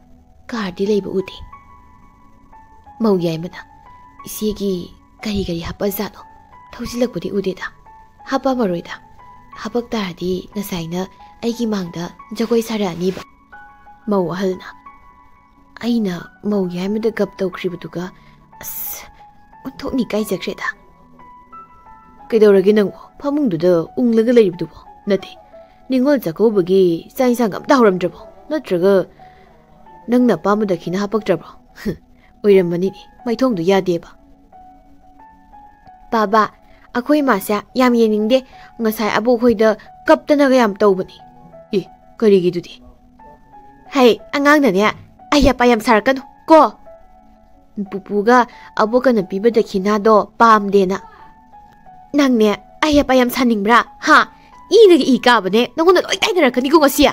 ꯀꯥꯔꯗꯤ ꯂꯩꯕ ꯎꯗꯦ꯫" ꯃꯧ ꯌꯥꯏꯃꯅ, "ꯏꯆꯦꯒꯤ ꯀꯔꯤ ꯀꯔꯤ ꯍꯥꯄꯖꯥꯠꯅꯣ? ꯊꯧꯖꯤꯜꯂꯛꯄꯗꯤ ꯎꯗꯦꯗ꯫ ꯍꯥꯄꯝꯃꯔꯣꯏꯗ꯫ ꯍꯥꯄꯛ ꯇꯥꯔꯗꯤ ꯉꯁꯥꯏꯅ ꯑꯩꯒꯤ ꯃꯥꯡꯗ ꯖꯒꯣꯏ ꯁꯥꯔꯛꯑꯅꯤꯕ꯫" ꯃꯧ ꯑꯍꯜꯅ, "ꯑꯩꯅ ꯃꯧ ꯌꯥꯏꯃꯗ ꯒꯞ ꯇꯧꯈ꯭ꯔꯤꯕꯗꯨꯒ, ꯑꯁ, ꯑꯣꯟꯊꯣꯛꯅ ꯏꯀꯥꯏꯖꯈ꯭ꯔꯦꯗ꯫" "ꯀꯩꯗꯧꯔꯒꯦ ꯅꯪꯕꯣ? ꯐꯃꯨꯡꯗꯨꯗ ꯎꯪꯂꯒ ꯂꯩꯔꯤꯕꯗꯨꯕꯣ? ꯅꯠꯇꯦ, ꯅꯤꯉꯣꯜ ꯆꯥꯛꯀꯧꯕꯒꯤ ꯆꯥꯛ ꯏꯟꯁꯥꯡ ꯑꯝꯇ ꯍꯧꯔꯝꯗ꯭ꯔꯕꯣ? ꯅꯠꯇ꯭ꯔꯒ ꯅꯪꯅ ꯑꯄꯥꯝꯕ ꯗꯈꯤꯅ ꯍꯥꯄꯛꯇ꯭ꯔꯕꯣ?" "ꯑꯣꯏꯔꯝꯃꯅꯤꯅꯦ, ꯃꯥꯏꯊꯣꯡꯗꯨ ꯌꯥꯗꯦꯕ꯫" "ꯕꯥꯕꯥ, ꯑꯩꯈꯣꯏ ꯃꯥꯁꯦ ꯌꯥꯝ ꯌꯦꯡꯅꯤꯡꯗꯦ꯫ ꯉꯁꯥꯏ ꯑꯕꯣꯛ ꯍꯣꯏꯗ ꯀꯞꯇꯅꯒ ꯌꯥꯝ ꯇꯧꯕꯅꯤ꯫" "ꯑꯦ, ꯀꯔꯤꯒꯤꯗꯨꯗꯤ?" "ꯍꯩ, ꯑꯉꯥꯡꯅꯅꯦ ꯑꯍꯦꯄꯥ ꯌꯥꯝ ꯁꯥꯔꯛꯀꯅꯨ ꯀꯣ꯫ ꯄꯨꯄꯨꯒ ꯑꯕꯣꯛꯀꯅ ꯄꯤꯕ ꯗꯈꯤꯅꯥꯗꯣ ꯄꯥꯝꯗꯦꯅ꯫ ꯅꯪꯅꯦ ꯑꯍꯦꯄꯥ ꯌꯥꯝ ꯁꯥꯅꯤꯡꯕ꯭ꯔꯥ? ꯍꯥ? ꯏꯗꯒꯤ ꯏ ꯀꯥꯕꯅꯦ, ꯅꯉꯣꯟꯗ ꯂꯣꯏ ꯇꯥꯏꯅꯔꯛꯀꯅꯤꯀꯣ ꯉꯁꯤ꯫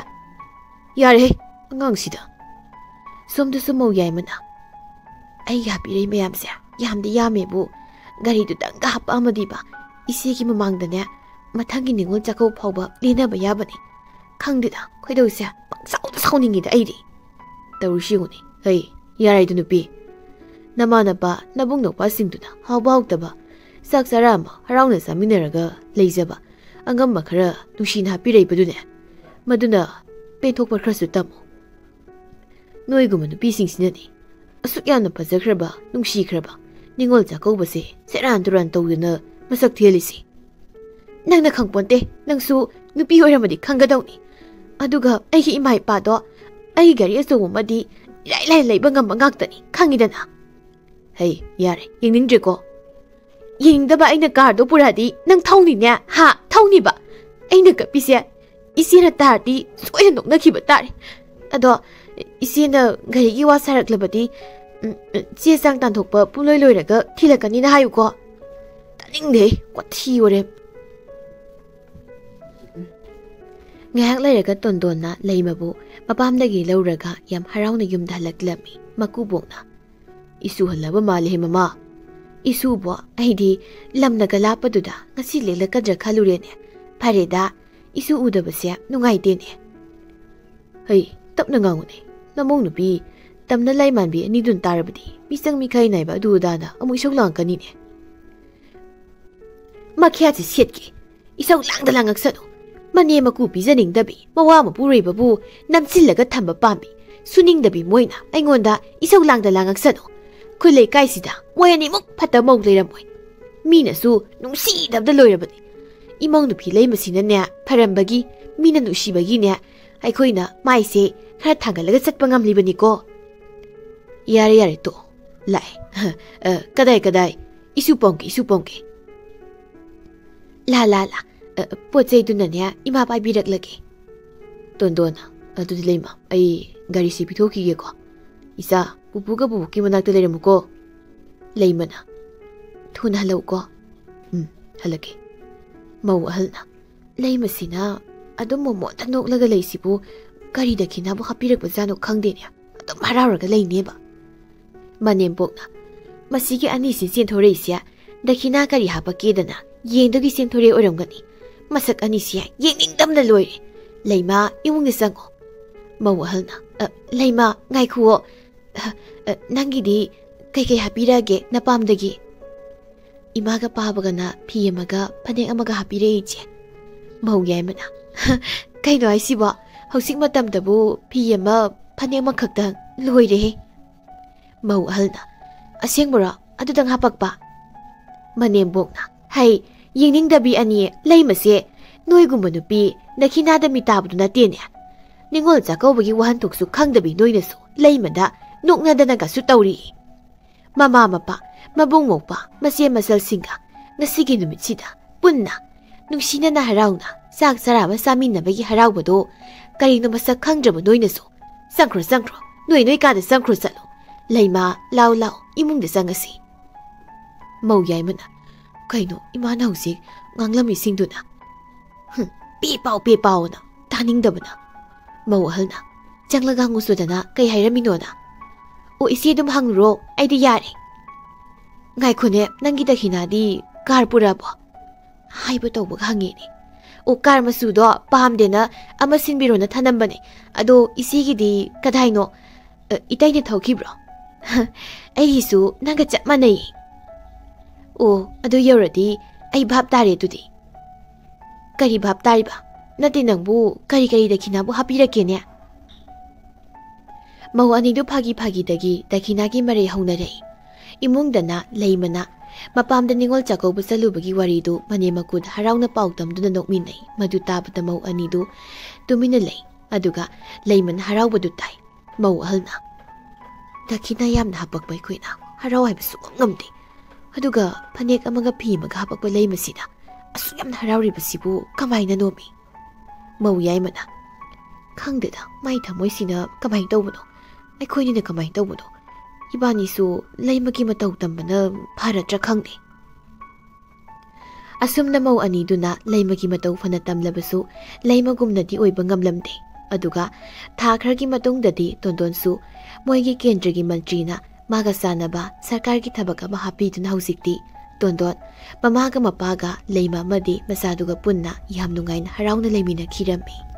ꯌꯥꯔꯦꯍꯦ, ꯑꯉꯥꯡꯁꯤꯗ꯫" ꯁꯣꯝꯗꯁꯨ ꯃꯧ ꯌꯥꯏꯃꯅ, "ꯑꯩꯒꯤ ꯍꯥꯞꯄꯤꯔꯛꯏ ꯃꯌꯥꯝꯁꯦ ꯌꯥꯝꯗꯤ ꯌꯥꯝꯃꯦꯕꯨ, ꯒꯥꯔꯤꯗꯨꯗꯪꯒ ꯍꯥꯞꯄꯛꯑꯝꯃꯗꯤꯕ, ꯏꯆꯦꯒꯤ ꯃꯃꯥꯡꯗꯅꯦ ꯃꯊꯪꯒꯤ ꯅꯤꯉꯣꯜ ꯆꯥꯛꯀꯧꯕ ꯐꯥꯎꯕ ꯂꯦꯟꯅꯕ ꯌꯥꯕꯅꯤ꯫ ꯈꯪꯗꯦꯗ, ꯈꯣꯏꯗꯧꯁꯦ ꯄꯪꯁꯥꯎꯗ ꯁꯥꯎꯅꯤꯡꯉꯤꯗ ꯑꯩꯗꯤ꯫ ꯇꯧꯔꯤꯁꯤ ꯌꯦꯡꯉꯨꯅꯦ꯫ ꯍꯩ, ꯌꯥꯔꯦꯗ ꯅꯨꯄꯤ꯫ ꯅꯃꯥ ꯅꯄꯥ, ꯅꯕꯨꯡ ꯅꯧꯄꯥꯁꯤꯡꯗꯨꯅ ꯍꯥꯎꯕ ꯍꯥꯎꯇꯕ ꯆꯥꯛ ꯆꯔꯥ ꯑꯃ ꯍꯔꯥꯎꯅ ꯆꯥꯃꯤꯟꯅꯔꯒ ꯂꯩꯖꯕ ꯑꯉꯝꯕ ꯈꯔ ꯅꯨꯡꯁꯤꯅ ꯍꯥꯞꯄꯤꯔꯛꯏꯕꯗꯨꯅꯦ꯫ ꯃꯗꯨꯅ ꯄꯦꯟꯊꯣꯛꯄ ꯈꯔꯁꯨ ꯇꯝꯃꯨ꯫ ꯅꯣꯏꯒꯨꯝꯕ ꯅꯨꯄꯤꯁꯤꯡꯁꯤꯅꯅꯤ ꯑꯁꯨꯛ ꯌꯥꯝꯅ ꯐꯖꯈ꯭ꯔꯕ, ꯅꯨꯡꯁꯤꯈ꯭ꯔꯕ ꯅꯤꯉꯣꯜ ꯆꯥꯛꯀꯧꯕꯁꯦ ꯁꯦꯔꯥꯟ ꯇꯨꯔꯥꯟ ꯇꯧꯗꯨꯅ ꯃꯁꯛ ꯊꯤꯍꯜꯂꯤꯁꯦ꯫ ꯅꯪꯅ ꯈꯪꯄꯣꯟꯇꯦ, ꯅꯪꯁꯨ ꯅꯨꯄꯤ ꯑꯣꯏꯔꯝꯃꯗꯤ ꯈꯪꯒꯗꯧꯅꯤ꯫ ꯑꯗꯨꯒ ꯑꯩꯒꯤ ꯏꯃꯥ ꯏꯄꯥꯗꯣ ꯑꯩ ꯒꯥꯔꯤ ꯑꯆꯧꯕ ꯑꯃꯗꯤ ꯏꯔꯥꯏ ꯂꯥꯏ ꯂꯩꯕ ꯉꯝꯕ ꯉꯥꯛꯇꯅꯤ, ꯈꯪꯉꯤꯗꯅ꯫ ꯍꯩ, ꯌꯥꯔꯦ, ꯌꯦꯡꯅꯤꯡꯗ꯭ꯔꯦꯀꯣ꯫ ꯌꯦꯡꯅꯤꯡꯗꯕ ꯑꯩꯅ ꯀꯥꯔꯗꯣ ꯄꯨꯔꯛꯑꯗꯤ ꯅꯪ ꯊꯧꯅꯤꯅꯦ? ꯍꯥ? ꯊꯧꯅꯤꯕ? ꯑꯩꯅ ꯀꯞꯄꯤꯁꯦ ꯏꯆꯦꯅ ꯇꯥꯔꯗꯤ ꯁꯣꯏꯗꯅ ꯅꯣꯛꯅꯈꯤꯕ ꯇꯥꯔꯦ꯫ ꯑꯗꯣ ꯏꯆꯦꯅ ꯒꯥꯔꯤꯒꯤ ꯋꯥ ꯁꯥꯔꯛꯂꯕꯗꯤ, ꯎꯝ, ꯆꯦ ꯆꯥꯡ ꯇꯥꯟꯊꯣꯛꯄ ꯄꯨꯡꯂꯣꯏ ꯂꯣꯏꯔꯒ ꯊꯤꯜꯂꯛꯀꯅꯤꯅ ꯍꯥꯏꯌꯨꯀꯣ꯫ ꯇꯥꯅꯤꯡꯗꯦ, ꯋꯥꯊꯤ ꯋꯥꯔꯦꯝ꯫ ꯉꯥꯏꯍꯥꯛ ꯂꯩꯔꯒ ꯇꯣꯟꯗꯣꯟꯅ ꯂꯩꯃꯕꯨ ꯃꯄꯥꯝꯗꯒꯤ ꯂꯧꯔꯒ ꯌꯥꯝ ꯍꯔꯥꯎꯅ ꯌꯨꯝꯗ ꯍꯜꯂꯛꯂꯝꯃꯤ꯫ ꯃꯀꯨꯕꯣꯛꯅ, "ꯏꯁꯨ ꯍꯜꯂꯕ ꯃꯥꯜꯂꯦꯍꯦ ꯃꯃꯥ꯫ ꯏꯁꯨꯕꯣ, ꯑꯩꯗꯤ ꯂꯝꯅꯒ ꯂꯥꯞꯄꯗꯨꯗ ꯉꯁꯤ ꯂꯦꯛꯂꯛꯀꯗ꯭ꯔꯥ ꯈꯜꯂꯨꯔꯦꯅꯦ꯫ ꯐꯔꯦꯗ, ꯏꯁꯨ ꯎꯗꯕꯁꯦ ꯅꯨꯡꯉꯥꯏꯇꯦꯅꯦ꯫" "ꯍꯩ, ꯇꯞꯅ ꯉꯥꯡꯉꯨꯅꯦ꯫ ꯅꯃꯧ ꯅꯨꯄꯤ ꯇꯝꯅ ꯂꯥꯏꯃꯥꯟꯕꯤ ꯑꯅꯤꯗꯨꯅ ꯇꯥꯔꯕꯗꯤ ꯃꯤꯆꯪ ꯃꯤꯈꯥꯏ ꯅꯥꯏꯕ ꯑꯗꯨ ꯑꯗꯥꯅ ꯑꯃꯨꯛ ꯏꯁꯧ ꯂꯥꯡꯉꯛꯀꯅꯤꯅꯦ꯫" "ꯃꯈ꯭ꯌꯥꯠꯁꯦ ꯁꯦꯠꯀꯦ꯫ ꯏꯁꯧ ꯂꯥꯡꯗ ꯂꯥꯡꯉꯛꯁꯅꯨ꯫ ꯃꯅꯦꯝ ꯃꯀꯨ ꯄꯤꯖꯅꯤꯡꯗꯕꯤ, ꯃꯋꯥ ꯃꯄꯨꯔꯣꯏꯕꯕꯨ ꯅꯝꯁꯤꯜꯂꯒ ꯊꯝꯕ ꯄꯥꯝꯕꯤ, ꯁꯨꯅꯤꯡꯗꯕꯤ ꯃꯣꯏꯅ ꯑꯩꯉꯣꯟꯗ ꯏꯁꯧ ꯂꯥꯡꯗ ꯂꯥꯡꯉꯛꯁꯅꯨ꯫ ꯑꯩꯈꯣꯏ ꯂꯩꯀꯥꯏꯁꯤꯗ ꯃꯣꯏ ꯑꯅꯤꯃꯨꯛ ꯐꯠꯇ ꯃꯧ ꯂꯩꯔꯝꯃꯣꯏ꯫ ꯃꯤꯅꯁꯨ ꯅꯨꯡꯁꯤꯗꯕꯗ ꯂꯣꯏꯔꯕꯅꯤ꯫ ꯏꯃꯧ ꯅꯨꯄꯤ ꯂꯩꯃꯁꯤꯅꯅꯦ, ꯐꯔꯝꯕꯒꯤ, ꯃꯤꯅ ꯅꯨꯡꯁꯤꯕꯒꯤꯅꯦ, ꯑꯩꯈꯣꯏꯅ ꯃꯥꯏꯁꯦ ꯈꯔ ꯊꯥꯡꯒꯠꯂꯒ ꯆꯠꯄ ꯉꯝꯂꯤꯕꯅꯤꯀꯣ꯫" "ꯌꯥꯔꯦ, ꯌꯥꯔꯦ, ꯇꯣꯛꯑꯣ꯫ ꯂꯥꯛꯑꯦ꯫ ꯑ, ꯀꯗꯥꯏ, ꯀꯗꯥꯏ? ꯏꯁꯨ ꯄꯣꯡꯒꯦ, ꯏꯁꯨ ꯄꯣꯡꯒꯦ꯫" "ꯂꯥ, ꯂꯥ, ꯂꯥ꯫ ꯑ, ꯄꯣꯠ ꯆꯩꯗꯨꯅꯅꯦ, ꯏꯃꯥ ꯄꯥꯏꯕꯤꯔꯛꯂꯒꯦ꯫" ꯇꯣꯟꯗꯣꯟꯅ, "ꯑꯗꯨꯗꯤ ꯂꯩꯃ, ꯑꯩ ꯒꯥꯔꯤꯁꯤ ꯄꯤꯊꯣꯛꯈꯤꯒꯦꯀꯣ꯫ ꯏꯆꯥ, ꯄꯨꯄꯨꯒ ꯕꯨꯕꯣꯛꯀꯤ ꯃꯅꯥꯛꯇ ꯂꯩꯔꯝꯃꯨꯀꯣ꯫" ꯂꯩꯃꯅ, "ꯊꯨꯅ ꯍꯜꯂꯛꯎꯀꯣ꯫" "ꯎꯝ, ꯍꯜꯂꯛꯀꯦ꯫" ꯃꯧ ꯑꯍꯜꯅ, "ꯂꯩꯃꯁꯤꯅ ꯑꯗꯨꯝ ꯃꯣꯃꯣꯟꯗ ꯅꯣꯛꯂꯒ ꯂꯩꯁꯤꯕꯨ ꯀꯔꯤ ꯗꯈꯤꯅꯥꯕꯨ ꯍꯥꯞꯄꯤꯔꯛꯄꯖꯥꯠꯅꯣ ꯈꯪꯗꯦꯅꯦ꯫ ꯑꯗꯨꯝ ꯍꯔꯥꯎꯔꯒ ꯂꯩꯅꯦꯕ꯫" ꯃꯅꯦꯝꯄꯣꯛꯅ, "ꯃꯁꯤꯒꯤ ꯑꯅꯤꯁꯤ ꯆꯦꯟꯊꯣꯔꯛꯏꯁꯦ ꯗꯈꯤꯅꯥ ꯀꯔꯤ ꯍꯥꯞꯄꯛꯀꯦꯗꯅ ꯌꯦꯡꯗꯨꯒꯤ ꯆꯦꯟꯊꯣꯔꯛꯏ ꯑꯣꯏꯔꯝꯒꯅꯤ꯫ ꯃꯁꯛ ꯑꯅꯤꯁꯤ ꯌꯦꯡꯅꯤꯡꯗꯕꯅ ꯂꯣꯏꯔꯦ꯫ "ꯂꯩꯃ, ꯏꯃꯨꯡꯗ ꯆꯪꯉꯣ꯫" ꯃꯧ ꯑꯍꯜꯅ, "ꯑ, ꯂꯩꯃ, ꯉꯥꯏꯈꯨꯑꯣ꯫ ꯑ, ꯑ, ꯅꯪꯒꯤꯗꯤ ꯀꯩꯀꯩ ꯍꯥꯞꯄꯤꯔꯛꯑꯒꯦ ꯅꯄꯥꯝꯗꯒꯤ?" "ꯏꯃꯥꯒ ꯄꯥꯕꯒꯅ ꯐꯤ ꯑꯃꯒ ꯐꯅꯦꯛ ꯑꯃꯒ ꯍꯥꯞꯄꯤꯔꯛꯑꯦ, ꯏꯆꯦ꯫" ꯃꯧ ꯌꯥꯏꯃꯅ, "ꯀꯩꯅꯣ ꯍꯥꯏꯁꯤꯕꯣ? ꯍꯧꯖꯤꯛ ꯃꯇꯝꯗꯕꯨ ꯐꯤ ꯑꯃ ꯐꯅꯦꯛ ꯑꯃꯈꯛꯇꯪ? ꯂꯣꯏꯔꯦꯍꯦ!" ꯃꯧ ꯑꯍꯜꯅ, "ꯑꯁꯦꯡꯕꯔꯣ? ꯑꯗꯨꯗꯪ ꯍꯥꯄꯛꯄ?" ꯃꯅꯦꯝꯕꯣꯛꯅ, "ꯍꯩ, ꯌꯦꯡꯅꯤꯡꯗꯕꯤ ꯑꯅꯤ, ꯂꯩꯃꯁꯦ ꯅꯣꯏꯒꯨꯝꯕ ꯅꯨꯄꯤ ꯗꯈꯤꯅꯥꯗ ꯃꯤꯇꯥꯕꯗꯨ ꯅꯠꯇꯦꯅꯦ꯫ ꯅꯤꯉꯣꯜ ꯆꯥꯛꯀꯧꯕꯒꯤ ꯋꯥꯍꯟꯊꯣꯛꯁꯨ ꯈꯪꯗꯕꯤ ꯅꯣꯏꯅꯁꯨ ꯂꯩꯃꯗ ꯅꯣꯛꯅꯗꯅꯒꯁꯨ ꯇꯧꯔꯤ꯫ ꯃꯃꯥ ꯃꯄꯥ, ꯃꯕꯨꯡ ꯃꯧꯄ꯭ꯋꯥ, ꯃꯆꯦ ꯃꯆꯜꯁꯤꯡꯒ ꯉꯁꯤꯒꯤ ꯅꯨꯃꯤꯠꯁꯤꯗ ꯄꯨꯟꯅ ꯅꯨꯡꯁꯤꯅꯅ ꯍꯔꯥꯎꯅ ꯆꯥꯛ ꯆꯔꯥ ꯑꯃ ꯆꯥꯃꯤꯟꯅꯕꯒꯤ ꯍꯔꯥꯎꯕꯗꯣ ꯀꯔꯤꯅꯣ ꯃꯁꯛ ꯈꯪꯗ꯭ꯔꯕ ꯅꯣꯏꯅꯁꯨ? ꯆꯪꯈ꯭ꯔꯣ, ꯆꯪꯈ꯭ꯔꯣ, ꯅꯣꯏ ꯅꯣꯏ ꯀꯥꯗ ꯆꯪꯈ꯭ꯔꯣ ꯆꯠꯂꯣ꯫ ꯂꯩꯃ, ꯂꯥꯎ ꯂꯥꯎ, ꯏꯃꯨꯡꯗ ꯆꯪꯉꯁꯤ꯫" ꯃꯧ ꯌꯥꯏꯃꯅ, "ꯀꯩꯅꯣ ꯏꯃꯥꯅ ꯍꯧꯖꯤꯛ ꯉꯥꯡꯂꯝꯃꯤꯁꯤꯡꯗꯨꯅ? ꯍꯨꯝ, ꯄꯦ ꯄꯥꯎ, ꯄꯦ ꯄꯥꯎꯅ ꯇꯥꯅꯤꯡꯗꯕꯅ꯫" ꯃꯧ ꯑꯍꯜꯅ, "ꯆꯪꯂꯒ ꯍꯪꯉꯨꯆꯣꯗꯅ ꯀꯩ ꯍꯥꯏꯔꯝꯃꯤꯅꯣꯅ?" "ꯑꯣ, ꯏꯆꯦ ꯑꯗꯨꯝ ꯍꯪꯂꯨꯔꯣ, ꯑꯩꯗꯤ ꯌꯥꯔꯦ꯫" "ꯉꯥꯏꯈꯣꯅꯦ, ꯅꯪꯒꯤ ꯗꯈꯤꯅꯥꯗꯤ ꯀꯥꯔ ꯄꯨꯔꯛꯑꯕꯣ?" ꯍꯥꯏꯕ ꯇꯧꯕꯒ ꯍꯪꯉꯦꯅꯦ꯫ "ꯑꯣ, ꯀꯥꯔ ꯃꯆꯨꯗꯣ ꯄꯥꯝꯗꯦꯅ ꯑꯃ ꯁꯤꯟꯕꯤꯔꯣꯅ ꯊꯅꯝꯕꯅꯦ꯫ ꯑꯗꯣ ꯏꯆꯦꯒꯤꯗꯤ ꯀꯗꯥꯏꯅꯣ? ꯑ, ꯏꯇꯩꯅ ꯊꯧꯈꯤꯕ꯭ꯔꯣ?" "ꯑꯩꯒꯤꯁꯨ ꯅꯪꯒ ꯆꯞ ꯃꯥꯟꯅꯩꯌꯦ꯫" "ꯑꯣ, ꯑꯗꯨ ꯌꯧꯔꯗꯤ ꯑꯩ ꯚꯥꯞ ꯇꯥꯔꯦ ꯑꯗꯨꯗꯤ꯫" "ꯀꯔꯤ ꯚꯥꯞ ꯇꯥꯔꯤꯕ? ꯅꯠꯇꯦ, ꯅꯪꯕꯨ ꯀꯔꯤ ꯀꯔꯤ ꯗꯈꯤꯅꯥꯕꯨ ꯍꯥꯞꯄꯤꯔꯛꯀꯦꯅꯦ?" ꯃꯧ ꯑꯅꯤꯗꯨ ꯐꯥꯒꯤ ꯐꯥꯒꯤꯗꯒꯤ ꯗꯈꯤꯅꯥꯒꯤ ꯃꯔꯩ ꯍꯧꯅꯔꯦ꯫ ꯏꯃꯨꯡꯗꯅ ꯂꯩꯃꯅ ꯃꯄꯥꯝꯗ ꯅꯤꯉꯣꯜ ꯆꯥꯛꯀꯧꯕ ꯆꯠꯂꯨꯕꯒꯤ ꯋꯥꯔꯤꯗꯨ ꯃꯅꯦꯝ ꯃꯀꯨꯗ ꯍꯔꯥꯎꯅ ꯄꯥꯎ ꯇꯝꯗꯨꯅ ꯅꯣꯛꯃꯤꯟꯅꯩ꯫ ꯃꯗꯨ ꯇꯥꯕꯗ ꯃꯧ ꯑꯅꯤꯗꯨ ꯇꯨꯃꯤꯟꯅ ꯂꯩ, ꯑꯗꯨꯒ ꯂꯩꯃꯅ ꯍꯔꯥꯎꯕꯗꯨ ꯇꯥꯏ꯫ ꯃꯧ ꯑꯍꯜꯅ, "ꯗꯈꯤꯅꯥ ꯌꯥꯝꯅ ꯍꯥꯄꯛꯄ ꯑꯩꯈꯣꯏꯅ ꯍꯔꯥꯎ ꯍꯥꯏꯕ ꯁꯨꯛꯉꯝ ꯉꯝꯗꯦ꯫ ꯑꯗꯨꯒ ꯐꯅꯦꯛ ꯑꯃꯒ ꯐꯤ ꯑꯃꯒ ꯍꯥꯄꯛꯄ ꯂꯩꯃꯁꯤꯅ ꯑꯁꯨꯛ ꯌꯥꯝꯅ ꯍꯔꯥꯎꯔꯤꯕꯁꯤꯕꯨ ꯀꯃꯥꯏꯅꯅꯣꯃꯤ?" ꯃꯧ ꯌꯥꯏꯃꯅ, "ꯈꯪꯗꯦꯗ, ꯃꯥꯏ ꯊꯃꯣꯏꯁꯤꯅ ꯀꯃꯥꯏꯅ ꯇꯧꯕꯅꯣ? ꯑꯩꯈꯣꯏꯅꯤꯅ ꯀꯃꯥꯏꯅ ꯇꯧꯕꯅꯣ? ꯏꯕꯥꯅꯤꯁꯨ ꯂꯩꯃꯒꯤ ꯃꯇꯧ ꯇꯝꯕꯅ ꯐꯔꯗ꯭ꯔꯥ ꯈꯪꯗꯦ꯫" ꯑꯁꯨꯝꯅ ꯃꯧ ꯑꯅꯤꯗꯨꯅ ꯂꯩꯃꯒꯤ ꯃꯇꯧ ꯐꯅ ꯇꯝꯂꯕꯁꯨ, ꯂꯩꯃꯒꯨꯝꯅꯗꯤ ꯑꯣꯏꯕ ꯉꯝꯂꯝꯗꯦ꯫ ꯑꯗꯨꯒ ꯊꯥ ꯈꯔꯒꯤ ꯃꯇꯨꯡꯗꯗꯤ ꯇꯣꯟꯗꯣꯟꯁꯨ ꯃꯣꯏꯒꯤ ꯀꯦꯟꯗ꯭ꯔꯒꯤ ꯃꯟꯇ꯭ꯔꯤꯅ ꯃꯥꯒ ꯆꯥꯟꯅꯕ ꯁꯔꯀꯥꯔꯒꯤ ꯊꯕꯛ ꯑꯃ ꯍꯥꯞꯄꯤꯗꯨꯅ ꯍꯧꯖꯤꯛꯇꯤ ꯇꯣꯟꯗꯣꯟ ꯃꯃꯥꯒ ꯃꯄꯥꯒ ꯂꯩꯃ ꯑꯃꯗꯤ ꯃꯆꯥꯗꯨꯒ ꯄꯨꯟꯅ ꯌꯥꯝ ꯅꯨꯡꯉꯥꯏꯅ ꯍꯔꯥꯎꯅ ꯂꯩꯃꯤꯟꯅꯈꯤꯔꯝꯃꯤ꯫